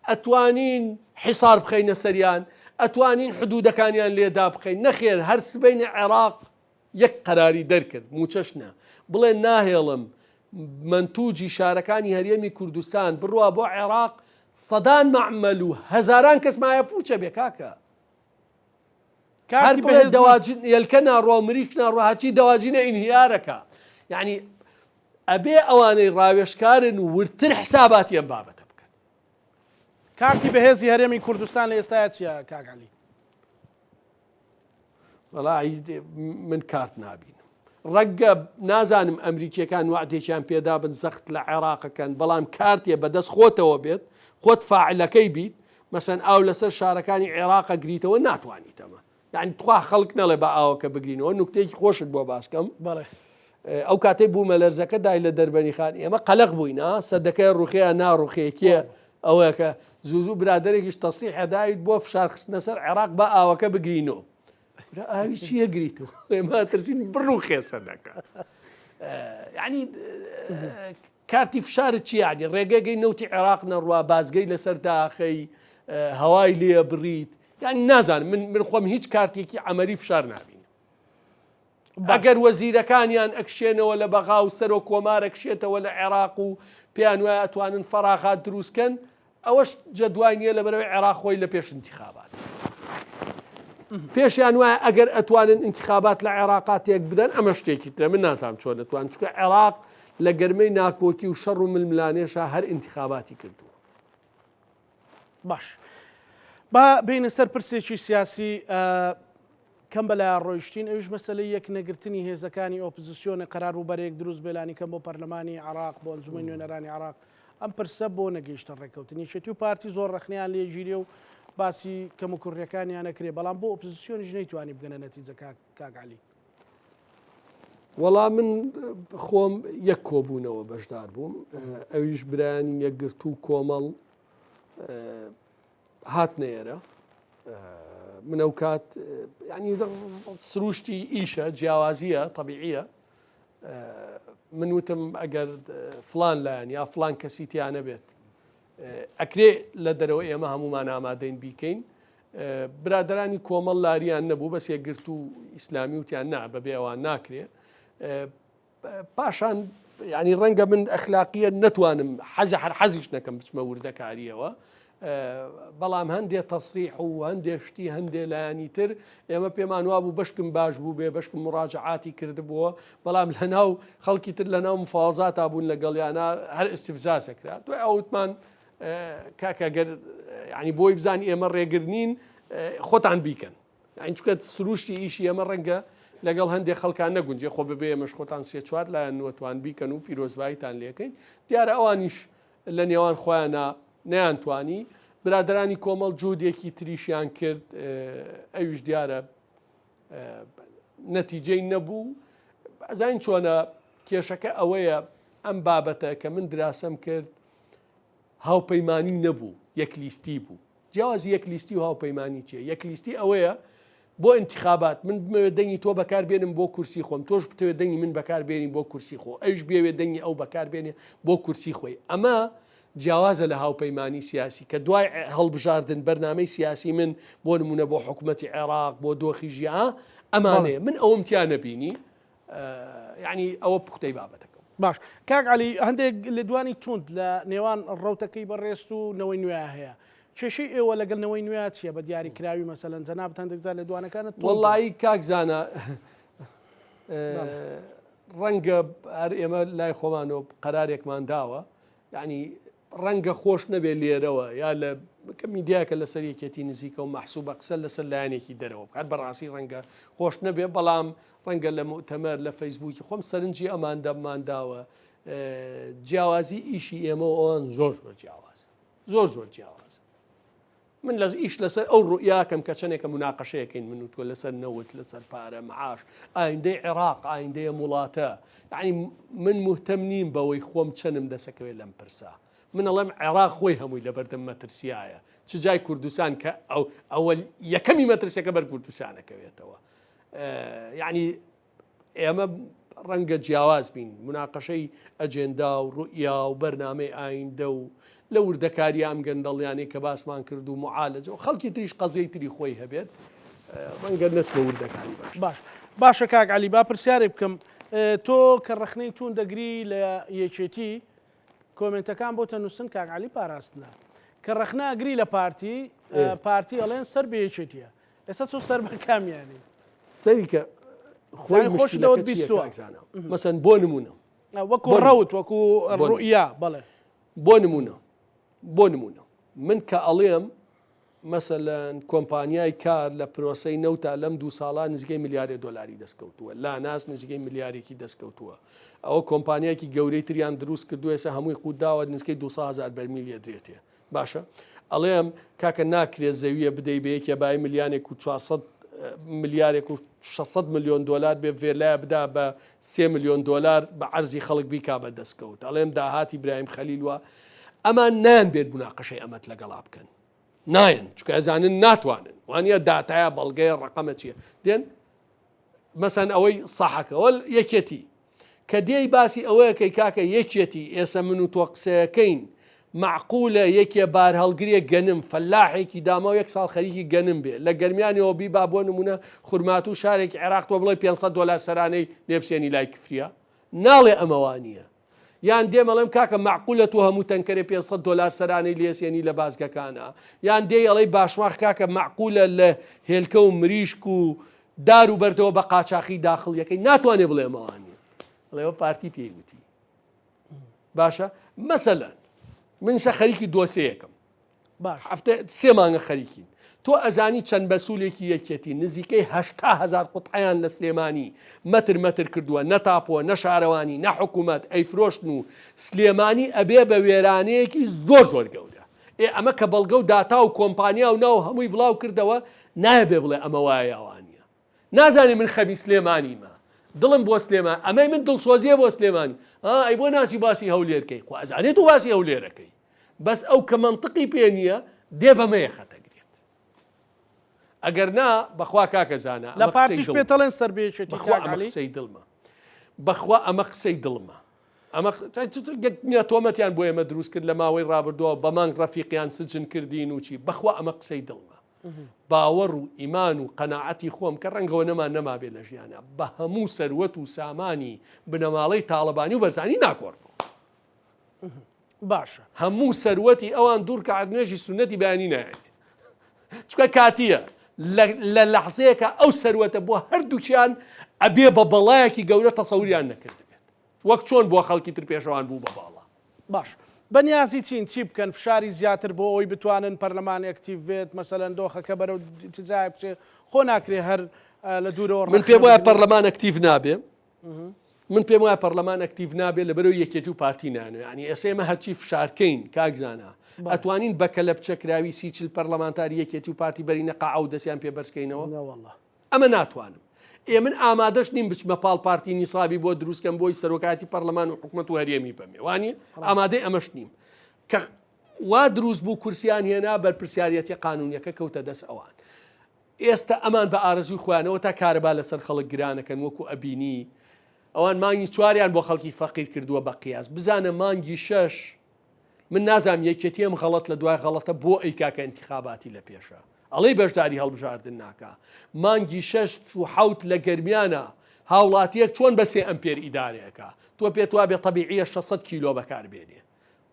ئەتوانین حیسار بخەینە سەریان ئەتوانین حدودەکانیان لێدا بخەین نەخێر هەر سبەینێ عێراق یەک قەراری دەرکرد موچەش نا بڵێ ناهێڵم منتوجی شارەکانی هەرێمی کوردستان بڕوا بۆ عێراق سەدان مەعمەل و هەزاران کەس مایە پوچە بێ کاکە هەر بڵێ دەواجن یەلکە ناڕوا و مریشک ناڕوا هەرچی دەواجینە ئینهیارەکە یعنی ئەبێ ئەوانەی ڕاوێژکارن وردتر حساباتی ئەم بابەتە بکەن. کارتی بەهێزی هەرێمی کوردستان لە ئێستایا چییە کاک عەلی؟ وەڵا من کارت نابینم ڕەنگە نازانم ئەمریکیەکان وعدێکیان پێدابن زەخت لە عێراقەکەن بەڵام کارتێ بەدەست خۆتەوە بێت خۆت فاعلەکەی بیت مەسەن ئاو لەسەر شارەکانی عێراقە گریتەوە ناتوانیتەمە یعنی تخوا خەڵک نەڵێ بە ئاوەکە بگرینەوە نکتێکی خۆشت بۆ باسکەم بەڵێ ئەو کاتەی بوومە لەرزەکە دای لە دەربەنی خان ئێمە قەلق بووینە سەدەکەی ڕوخەیە ناڕوخێکیە ئەوەکە زوو زوو برادێکیش تەسریح داویت بۆ فشار خستنە سەر عێراق بە ئاوەکە بگرینەوە ئاوی چیە گریتەوە ئێمە ترسین بڕوخێ سەدەکە یعنی کارتی فشارت چیە یانی ڕێگەگەی نەوتی عێراق نەڕوا بازگەی لەسەر داخەی هەوای لێ بڕیت یعنی نازانم من من خۆم هیچ کارتێکی عملی فشار نابینم ئەگەر وەزیرەکانیان ئەکشێنەوە لە بەغا و سەرۆک کۆمار ئەکشێتەوە لە عێراق و پێیان وایە ئەتوانن فەراغات دروستکەن ئەوەش جەدوای نییە لەبەرئەوەی عێراق خۆی لە پێش ئینتیخابات پێشیان وایە ئەگەر ئەتوانن ئینتیخابات لە عێراقا تێک بدەن ئەمە شتێکی ترە من نازانم چۆن دەتوان چونکە عێراق لە گەرمەی ناکۆکی و شەڕ و ململانێشا هەر ئینتیخاباتی کردووە. باش با بینە سەر پرسێکی سیاسی کەم بەلایان ڕۆیشتین، ئەویش مەسەلەی یەکنەگرتنی هێزەکانی ئۆپزسیۆنە، قەرار بوو بەرەیەک دروست بێ لانیکەم بۆ پەرلەمانی عێراق، بۆ ئەنجومەنی نوێنەرانی عێراق، ئەم پرسە بۆ نەگەیشتە ڕێککەوتن؟ یەکێتی و پارتی زۆر ڕەخنەیان لێ گیرێ و باسی کەموکوڕییەکانیان ئەکرێ، بەڵام بۆ ئۆپزسیۆنیش نەیتوانی بگەنە نەتیجە کاک کاک عەلی؟ وەڵا من خۆم یەک کۆبوونەوە بەشدار بووم، ئەویش برایانی یەکگرتوو و کۆمەڵ هاتنە ئێرە من ئەو کات ینی سروشتی ئیشە جیاوازیە طببیعە من وتم ئەگەر فلان لایەن یا فلان کەسی تیانە بێت ئەکرێ لە دەرەوە ئێمە هەمومان ئامادەین بیکەین برادرانی کۆمەڵ لاریان نەبوو بەس یەکگرت و ئیسلامی وتیان نا بەبێ ئەوان ناکرێ پاشان یانی ڕەنگە من ئەخلاقیە نەتوانم حەزە هەر حەزیش نەکەم بچمە وردەکاریەوە بەڵام هەندێ تەسریح و هەندێ شتی هەندێ لایەنی تر ئێمە پێمان وابوو بەشکم باش بوو بێ بەشکم مڕاجعاتی کردبووە بەڵام لە ناو خەڵکی تر لە ناو مفاوەزاتا بوون لەگەڵیانە هەر ئیستفزازە کرا دوای ئەوتمان کاکە گەر ینی بۆی بزان ئێمە ڕێگر نین خۆتان بیکەن یانی چونکە سروشتی ئیشی ئێمە ڕەنگە لەگەڵ هەندێک خەڵکان نەگونجێ خۆ بەبێ ئێمەش خۆتان سێ چوار لایەن نوەتوان بیکەن و پیرۆزباییتان لێکەین دیارە ئەوانیش لە نێوان خۆیانە نەیانتوانی برادرانی کۆمەڵ جودێکی تریشیان کرد ئەویش دیارە نەتیجەی نەبوو ئەزانین چۆنە کێشەکە ئەوەیە ئەم بابەتە کە من دراسەم کرد هاوپەیمانی نەبوو یەک لیستی بوو جیاوازی یەک لیستی و هاوپەیمانی چیە؟ یەک لیستی ئەوەیە بۆ ئینتخابات من بمەوێت دەنگی تۆ بەکار بێنم بۆ کورسی خۆم تۆش بتەوێت دەنگی من بەکار بێنی بۆ کورسی خۆ ئەوش بێوێت دەنگی ئەو بەکار بێنێ بۆ کورسی خۆی ئەمە جیاوازە لە هاوپەیمانی سیاسی کە دوای هەڵبژاردن بەرنامەی سیاسی من بۆ نمونە بۆ حکومەتی عێراق بۆ دۆخی ژیا ئەمانەیە من ئەوم تیا نەبینی یعنی ئەوە پوختەی بابەتەکە باش کاک علی هەندێک لێدوانی توند لە نێوان ڕوتەکەی بەڕێست و نەوەی نوێ هەیە کێشەی ئێوە لەگەڵ نەوەی نوێ چییە بە دیاری کراوی مەسەلەن جەنابت هەندێک جار لێدوانەکانت وەڵایی کاک زانا ڕەنگە هەر ئێمە لای خۆمانەوە قەرارێکمان داوە یعنی ڕەنگە خۆش نەبێت لێرەوە یا لە کە میدیاکە لەسەر یەکێتی نزیکە و مەحسوبە قسە لەسەر لایەنێکی دەرەوە بکات بەڕاستی ڕەنگە خۆش نەبێ بەڵام ڕەنگە لە موتەمەر لە فەیسبووکی خۆم سەرنجی ئەمان دەممان داوە جیاوازی ئیشی ئێمە و ئەوان زۆر زۆر جیاواز زۆر زۆر جیاواز من لە ئیش لەسەر ئەو ڕوئیاکەم کە چەندێکە مناقەشەیەکەین من و تۆ لەسەر نەوت لەسەر پارە معاش ئایندەی عێراق ئایندەی ئەم وڵاتە یعنی من مهتەم نیم بەوەی خۆم چەنم دەسەکەوێت لەم پرسە من ئەڵێم عێراق خۆی هەمووی لەبەردەم مەترسیایە چ جای کوردستان کە ئەو ئەوە یەکەمی مەترسیەکە بەر کوردستانەکەوێتەوە یعنی ئێمە ڕەنگە جیاواز بین، موناقەشەی ئەجێندا و ڕوئیا و بەرنامەی ئایندە و لە وردەکارییە ئەم گەندەڵیانەی کە باسمان کرد و معالەجە و خەڵکی تریش قەزیەی تری خۆی هەبێت، ڕەنگە نەچمە وردەکاری باشتر. باش باشە کاک عەلی با پرسیارێک بکەم تۆ کە ڕەخنەی توند دەگری لە یەکێتی کۆمێنتەکان بۆتە نووسن کاک عەلی پاراستنە کە ڕەخنە ئەگری لە پارتی پارتی ئەڵێن سەر بە یەکێتیە ئێستا تۆ سەر بە کامیانی؟ سەری کە خۆی خۆش لەوەت بیستوە مەسەن بۆ نمونە وەکو ڕەوت وەکو ڕوئیا بەڵێ بۆ نمونە بۆ نمونە من کە ئەڵێم مەسەلەن کۆمپانیای کار لە پرۆسەی نەوتا لەم دوو ساڵا نزیکەی ملیارێ دۆلاری دەستکەوتووە لاناس نزیکەی ملیارێکی دەستکەوتووە ئەوە کۆمپانیایکی گەورەی تریان دروست کردو ئێستا هەمووی قوتداوە نزیکەی 200 هزار بەرمیل یەدرێتێ باشە ئەڵێم کاکە ناکرێ زەویە بدەی بە یەکێ بای ملیانێک و 400 ملیارێک و 600 ملیۆن دۆلار بێ ڤێلایە بدا بە 3 ملیۆن دۆلار بە عەرزی خەڵک بیکا بە دەستکەوت ئەڵێم داهاتی برایم خەلیل وە ئەمان نایان بێت مناقەشەی ئەمەت لەگەڵا بکەن نایەن چونکە ئەزانن ناتوانن وانە داتایە بەڵگەیە ڕقەمە چییە دێن مەسەن ئەوەی ساحەکە وەل یەکێتی کە دێی باسی ئەوەیەکەی کاکە یەکێتی ئێسە من و تۆ قسەیەکەین مەعقولە یەکێ بارهەڵگرێ گەنم فەلاحێکی داماو یەک ساڵ خەریکی گەنم بێ لە گەرمیانەوە بیبا بۆ نمونە خورماتوو شارێکی عێراق تۆ بڵێ 500 دۆلار سەرانەی لێ بسێنی لای کفریە ناڵێ ئەمە وانییە یان دێم ئەڵێم کاکە مەعقولە تۆ هەموو تەنکەرێ 500 دۆلار سەرانەی لێسێنی لە بازگەکانە یان دێی ئەڵێی باشماخ کاکە مەعقولە لە هێلکە و مریشک و دار و بەردەوە بە قاچاخی داخڵیەکەی ناتوانێ بڵێ ئەمە وانیە ئەڵێ پارتی پێی وتی باشە مەسەلەن من سە خەریکی دۆسەیەکم باش هەفتە سێ مانگە خەریکین تۆ ئەزانی چەند بەسوولێکی یەکێتی نزیکەی هەشتا هزار قوتعیان لە سلێمانی مەتر مەتر کردووە نە تاپۆ نە شارەوانی نە حکوومەت ئەیفرۆشتن و سلێمانی ئەبێ بە وێرانەیەکی زۆر زۆر گەورە ئێ ئەمە کە بەڵگە و داتا و کۆمپانیا و ناو هەمووی بڵاو کردەوە نابێ بڵێ ئەمە وایە یا وانیە نازانی من خەمی سلێمانیمە دڵم بۆ سلێمان ئەمەی من دڵسۆزیە بۆ سلێمانی ئا ئەی بۆ ناچی باسی هەولێرکەی خۆ ئەزانێ تۆ باسی هەولێرەکەی بەس ئەو کە مەنتقی پێ نییە دێ بەمەیە خەتەگرێت ئەگەر نا بەخوا کاکە زانا لە پارتیش پێتەڵێن سەر بێچێتی بەخوا ئەمە قسەی دڵمە بەخوا ئەمە قسەی دڵمە ئەمە نیە تۆمەتیان بۆ ئێمە دروست کرد لە ماوەی ڕابردووە بە مانگ ڕەفیقیان سجن کردین و چی بەخوا ئەمە قسەی دڵمە باوەڕ و ئیمان و قەناعەتی خۆم کە ڕەنگەوە نەمان نەمابێ لە ژیانە بە هەموو سەروەت و سامانی بنەماڵەی تاڵەبانی و بەرزانی ناگۆڕمەوە. باشە. هەموو سەروەتی ئەوان دوو ڕکعەت نوێژی سوننەتی بەیانی نایەنێ چونکە کاتیە لە لەحزەیەکە ئەو سەروەتە بۆ هەردووکیان ئەبێ بە بەڵایەکی گەورە تەسەوریان نەکردبێت وەک چۆن بۆ خەڵکی تر پێشەوان بوو بە باڵا. باش بەنیازی چین چی بکەن فشاری زیاتر بۆ ئەوەی بتوانن پەرلەمان ئەکتیڤ بێت مەسەلەن دۆخەکە بەرەو چ جایەک بچێ خۆ ناکرێ هەر لە دوورەوە من پێم وایە پەرلەمان ئەکتیڤ نابێ من پێم وایە پەرلەمان ئەکتیڤ نابێت لەبەرەوەی یەکێتی و پارتی نانوێ یعنی ئێستا ئێمە هەرچی فشارکەین کاک زانا ئەتوانین بە کەلەپچەکراوی سی چل پەرلەمانتاری یەکێتی و پارتی بەرینە قاعە و دەستیان پێ بەرزکەینەوە نەوەڵا ئەمە ناتوانم ئێ من ئامادەش نیم بچمە پاڵ پارتی نیسابی بۆ دروستکەم بۆی سەرۆکاتی پەرلەمان و حکومەت و هەرێمی بەمێ وانە ئامادەی ئەمەش نیم کە وا دروست بوو کورسیان هێنا بەرپرسیارەتی قانونیەکە کەوتە دەست ئەوان ئێستا ئەمان بە ئارەزووی خۆیانەوە تا کارەبا لەسەر خەڵک گرانەکەن وەکو ئەبینی ئەوان مانگی چواریان بۆ خەڵکی فەقیر کردووە بە قیاس بزانە مانگی شەش. من نازانم یەکێتی ئەم غەڵەت لە دوای غەڵەتە بۆ ئەیکا کە ئینتیخاباتی لە پێشە ئەڵێی بەشداری هەڵبژاردن ناکا مانگی شەش و حەوت لە گەرمیانە هاوڵاتیەک چۆن بە سێ ئەمپێر ئیدارە ئەکا تۆ پێت وابێ تەبیعیە 600 کیلۆ بەکار بێنێ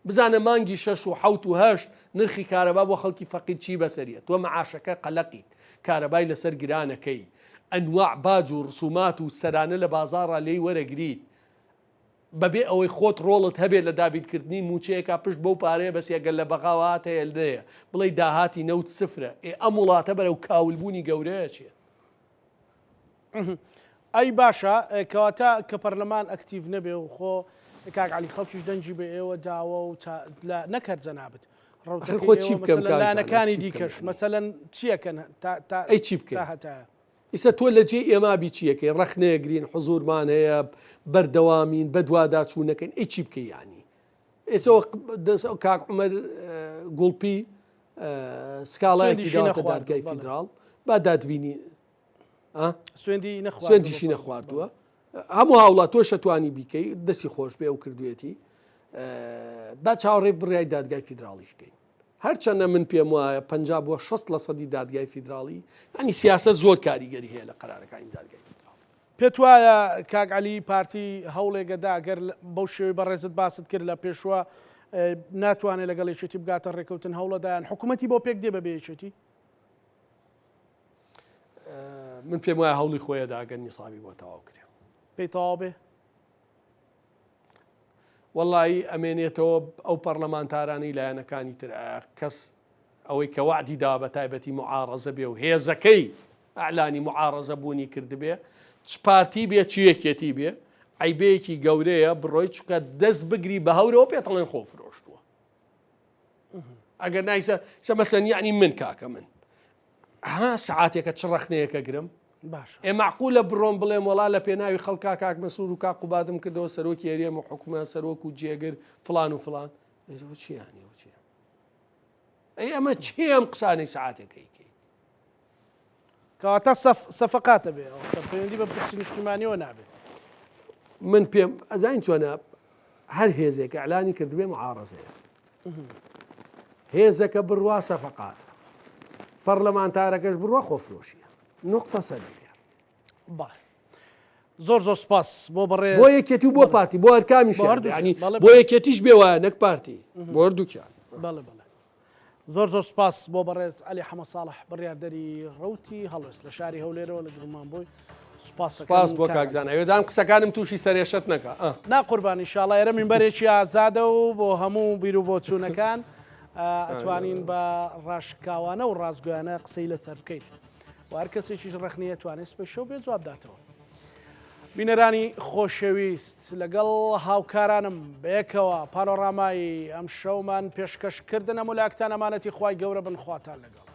بزانە مانگی شەش و حەوت و هەشت نرخی کارەبا بۆ خەڵکی فەقیر چی بەسەریە تۆ مەعاشەکە قەلەقیت کارەبای لەسەر گرانەکەی ئەنواع باج و ڕسومات و سەرانە لە بازاڕا لێی وەرەگریت بەبێ ئەوەی خۆت ڕۆڵت هەبێت لە دابینکردنی مووچەیەکا پشت بەو پارەیە بەسیە گەر لە بەغاوە هات هەیە نەیە بڵێی داهاتی نەوت سفرە ئێ ئەم وڵاتە بەرەو کاولبوونی گەورە ئەچێت. ئەی باشە کەواتە کە پەرلەمان ئەکتیڤ نەبێ و خۆ کاک عەلی خەڵکیش دەنگی بە ئێوە داوە و لە نەک هەر جەنابت ئەخر خۆ چی بکەم کاک زانا، لایەنەکانی چی بکەم دیکەش یانی؟ مەسەلەن چیەکەن تا تا ئەی چی بکەین؟ تا هەتایە؟ ئیستا تۆ لە جێی ئێمە بی چی ئەکەی؟ ڕەخنەیەگرین، حزوورمان هەیە، بەردەوامین، بەدواداچوونەکەین، ئەی چی بکەی یانی؟ ئێستا دەست کاک عومەر گوڵپی سکاڵایەکی سوێندیشی داوەتە نەخواردووە، دادگای بەڵێ. فیدراڵ، با دادبینی ئا؟ سوێندی نەخواردووە سوێندیشی بۆ نەخواردووە. هەموو هاوڵات تۆش ئەتوانی بیکەی، دەستی خۆش بێ ئەو کردوویەتی. با چاوەڕێی بڕیای دادگای فیدراڵیش بکەین. هەرچەندە من پێم وایە 50 بۆ 60 لە سەدی دادگای فیدراڵی ینی سیاسەت زۆر کاریگەری هەیە لە قەرارەکانی دادگای فیدراڵی. پێت وایە کاک عەلی پارتی هەوڵێگەدا گەر بەو شێوەی بەڕێزت باست کرد لە پێشوە ناتوانێت لەگەڵ یەکێتی بگاتە ڕێکەوتن هەوڵەدایان حکوومەتی بۆ پێک دێ بەبێ یەکێتی؟ من پێم وایە هەوڵی خۆیەدا گەر نیسابی بۆ تەواو کرێ. پێی تەواو بێ؟ وەڵایی ئەمێنێتەوە ئەو پەڕلەمانتارانەی لایەنەکانی تر ئایا کەس ئەوەی کە وەعدی داوە بە تایبەتی معارەزە بێ و هێزەکەی ئەعلانی معارەزە بوونی کردبێ چ پارتی بێ چ یەکێتی بێ عەیبەیەکی گەورەیە بڕۆی چکە دەست بگری بە هەورەوە پێتەڵێن خۆ فرۆشتووە ئەگەر نایسە سە مەسەن یعنی من کاکە من ها سعاتێکە چ ڕەخنەیەکە گرم باشە. ئێ مەعقولە بڕۆم بڵێم وەڵا لە پێناوی خەڵکا کاک مەسرور و کاک قوبادم کردەوە سەرۆکی هەرێم و حکومە سەرۆک و جێگر فڵان و فڵان ئەوە چی یانی ئەوە چیە ئەی ئەمە چی ئەم قسانەی سەعاتێکە ئەیکەی کەواتە سەف سەفەقاتە بێ ئەوە پەیوەندی بە پرسی نیشتیمانیەوە نابێت. من پێم ئەزانین چۆنە هەر هێزێک ئەعلانی کردبێ معارەزەیە هێزەکە بڕوا سەفەقاتە پەرلەمانتارەکەش بڕوا خۆفرۆشیە نقطە سەر دێڕ. بەڵێ زۆر زۆر سپاس بۆ بەڕێز بۆ یەکێتی و بۆ پارتی بۆ هەرکامیشیان بۆ هەردووکیان، یعنی بەڵێ بۆ بەڵێ. یەکێتیش بێ وایە نەک پارتی بۆ هەردووکیان. بەڵێ بەڵێ زۆر زۆر سپاس بۆ بەڕێز عەلی حەمە ساڵح بڕیاردەری ڕەوتی هەڵوێست لە شاری هەولێرەوە لە گەڵمان بووی سپاس سپاس بۆ کاک زانا هیوادارم قسەکانم تووشی سەرێشەت نەکا ئا. نا قوربان ئیشاڵا ئێرە مینبەرێکی ئازادە و بۆ هەموو بیروبۆچوونەکان ئەتوانین بە ڕاشکاوانە و ڕاستگۆیانە قسەی لەسەر بکەین و هەر کەسێکیش ڕەخنەیە توانێت سبەی شەو بێ جواب داتەوە. بینەرانی خۆشەویست لەگەڵ هاوکارانم بەیەکەوە پانۆرامای ئەم شەومان پێشکەش کردن ئەمولاکتان ئەمانەتی خوای گەورە بن خواتان لەگەڵ.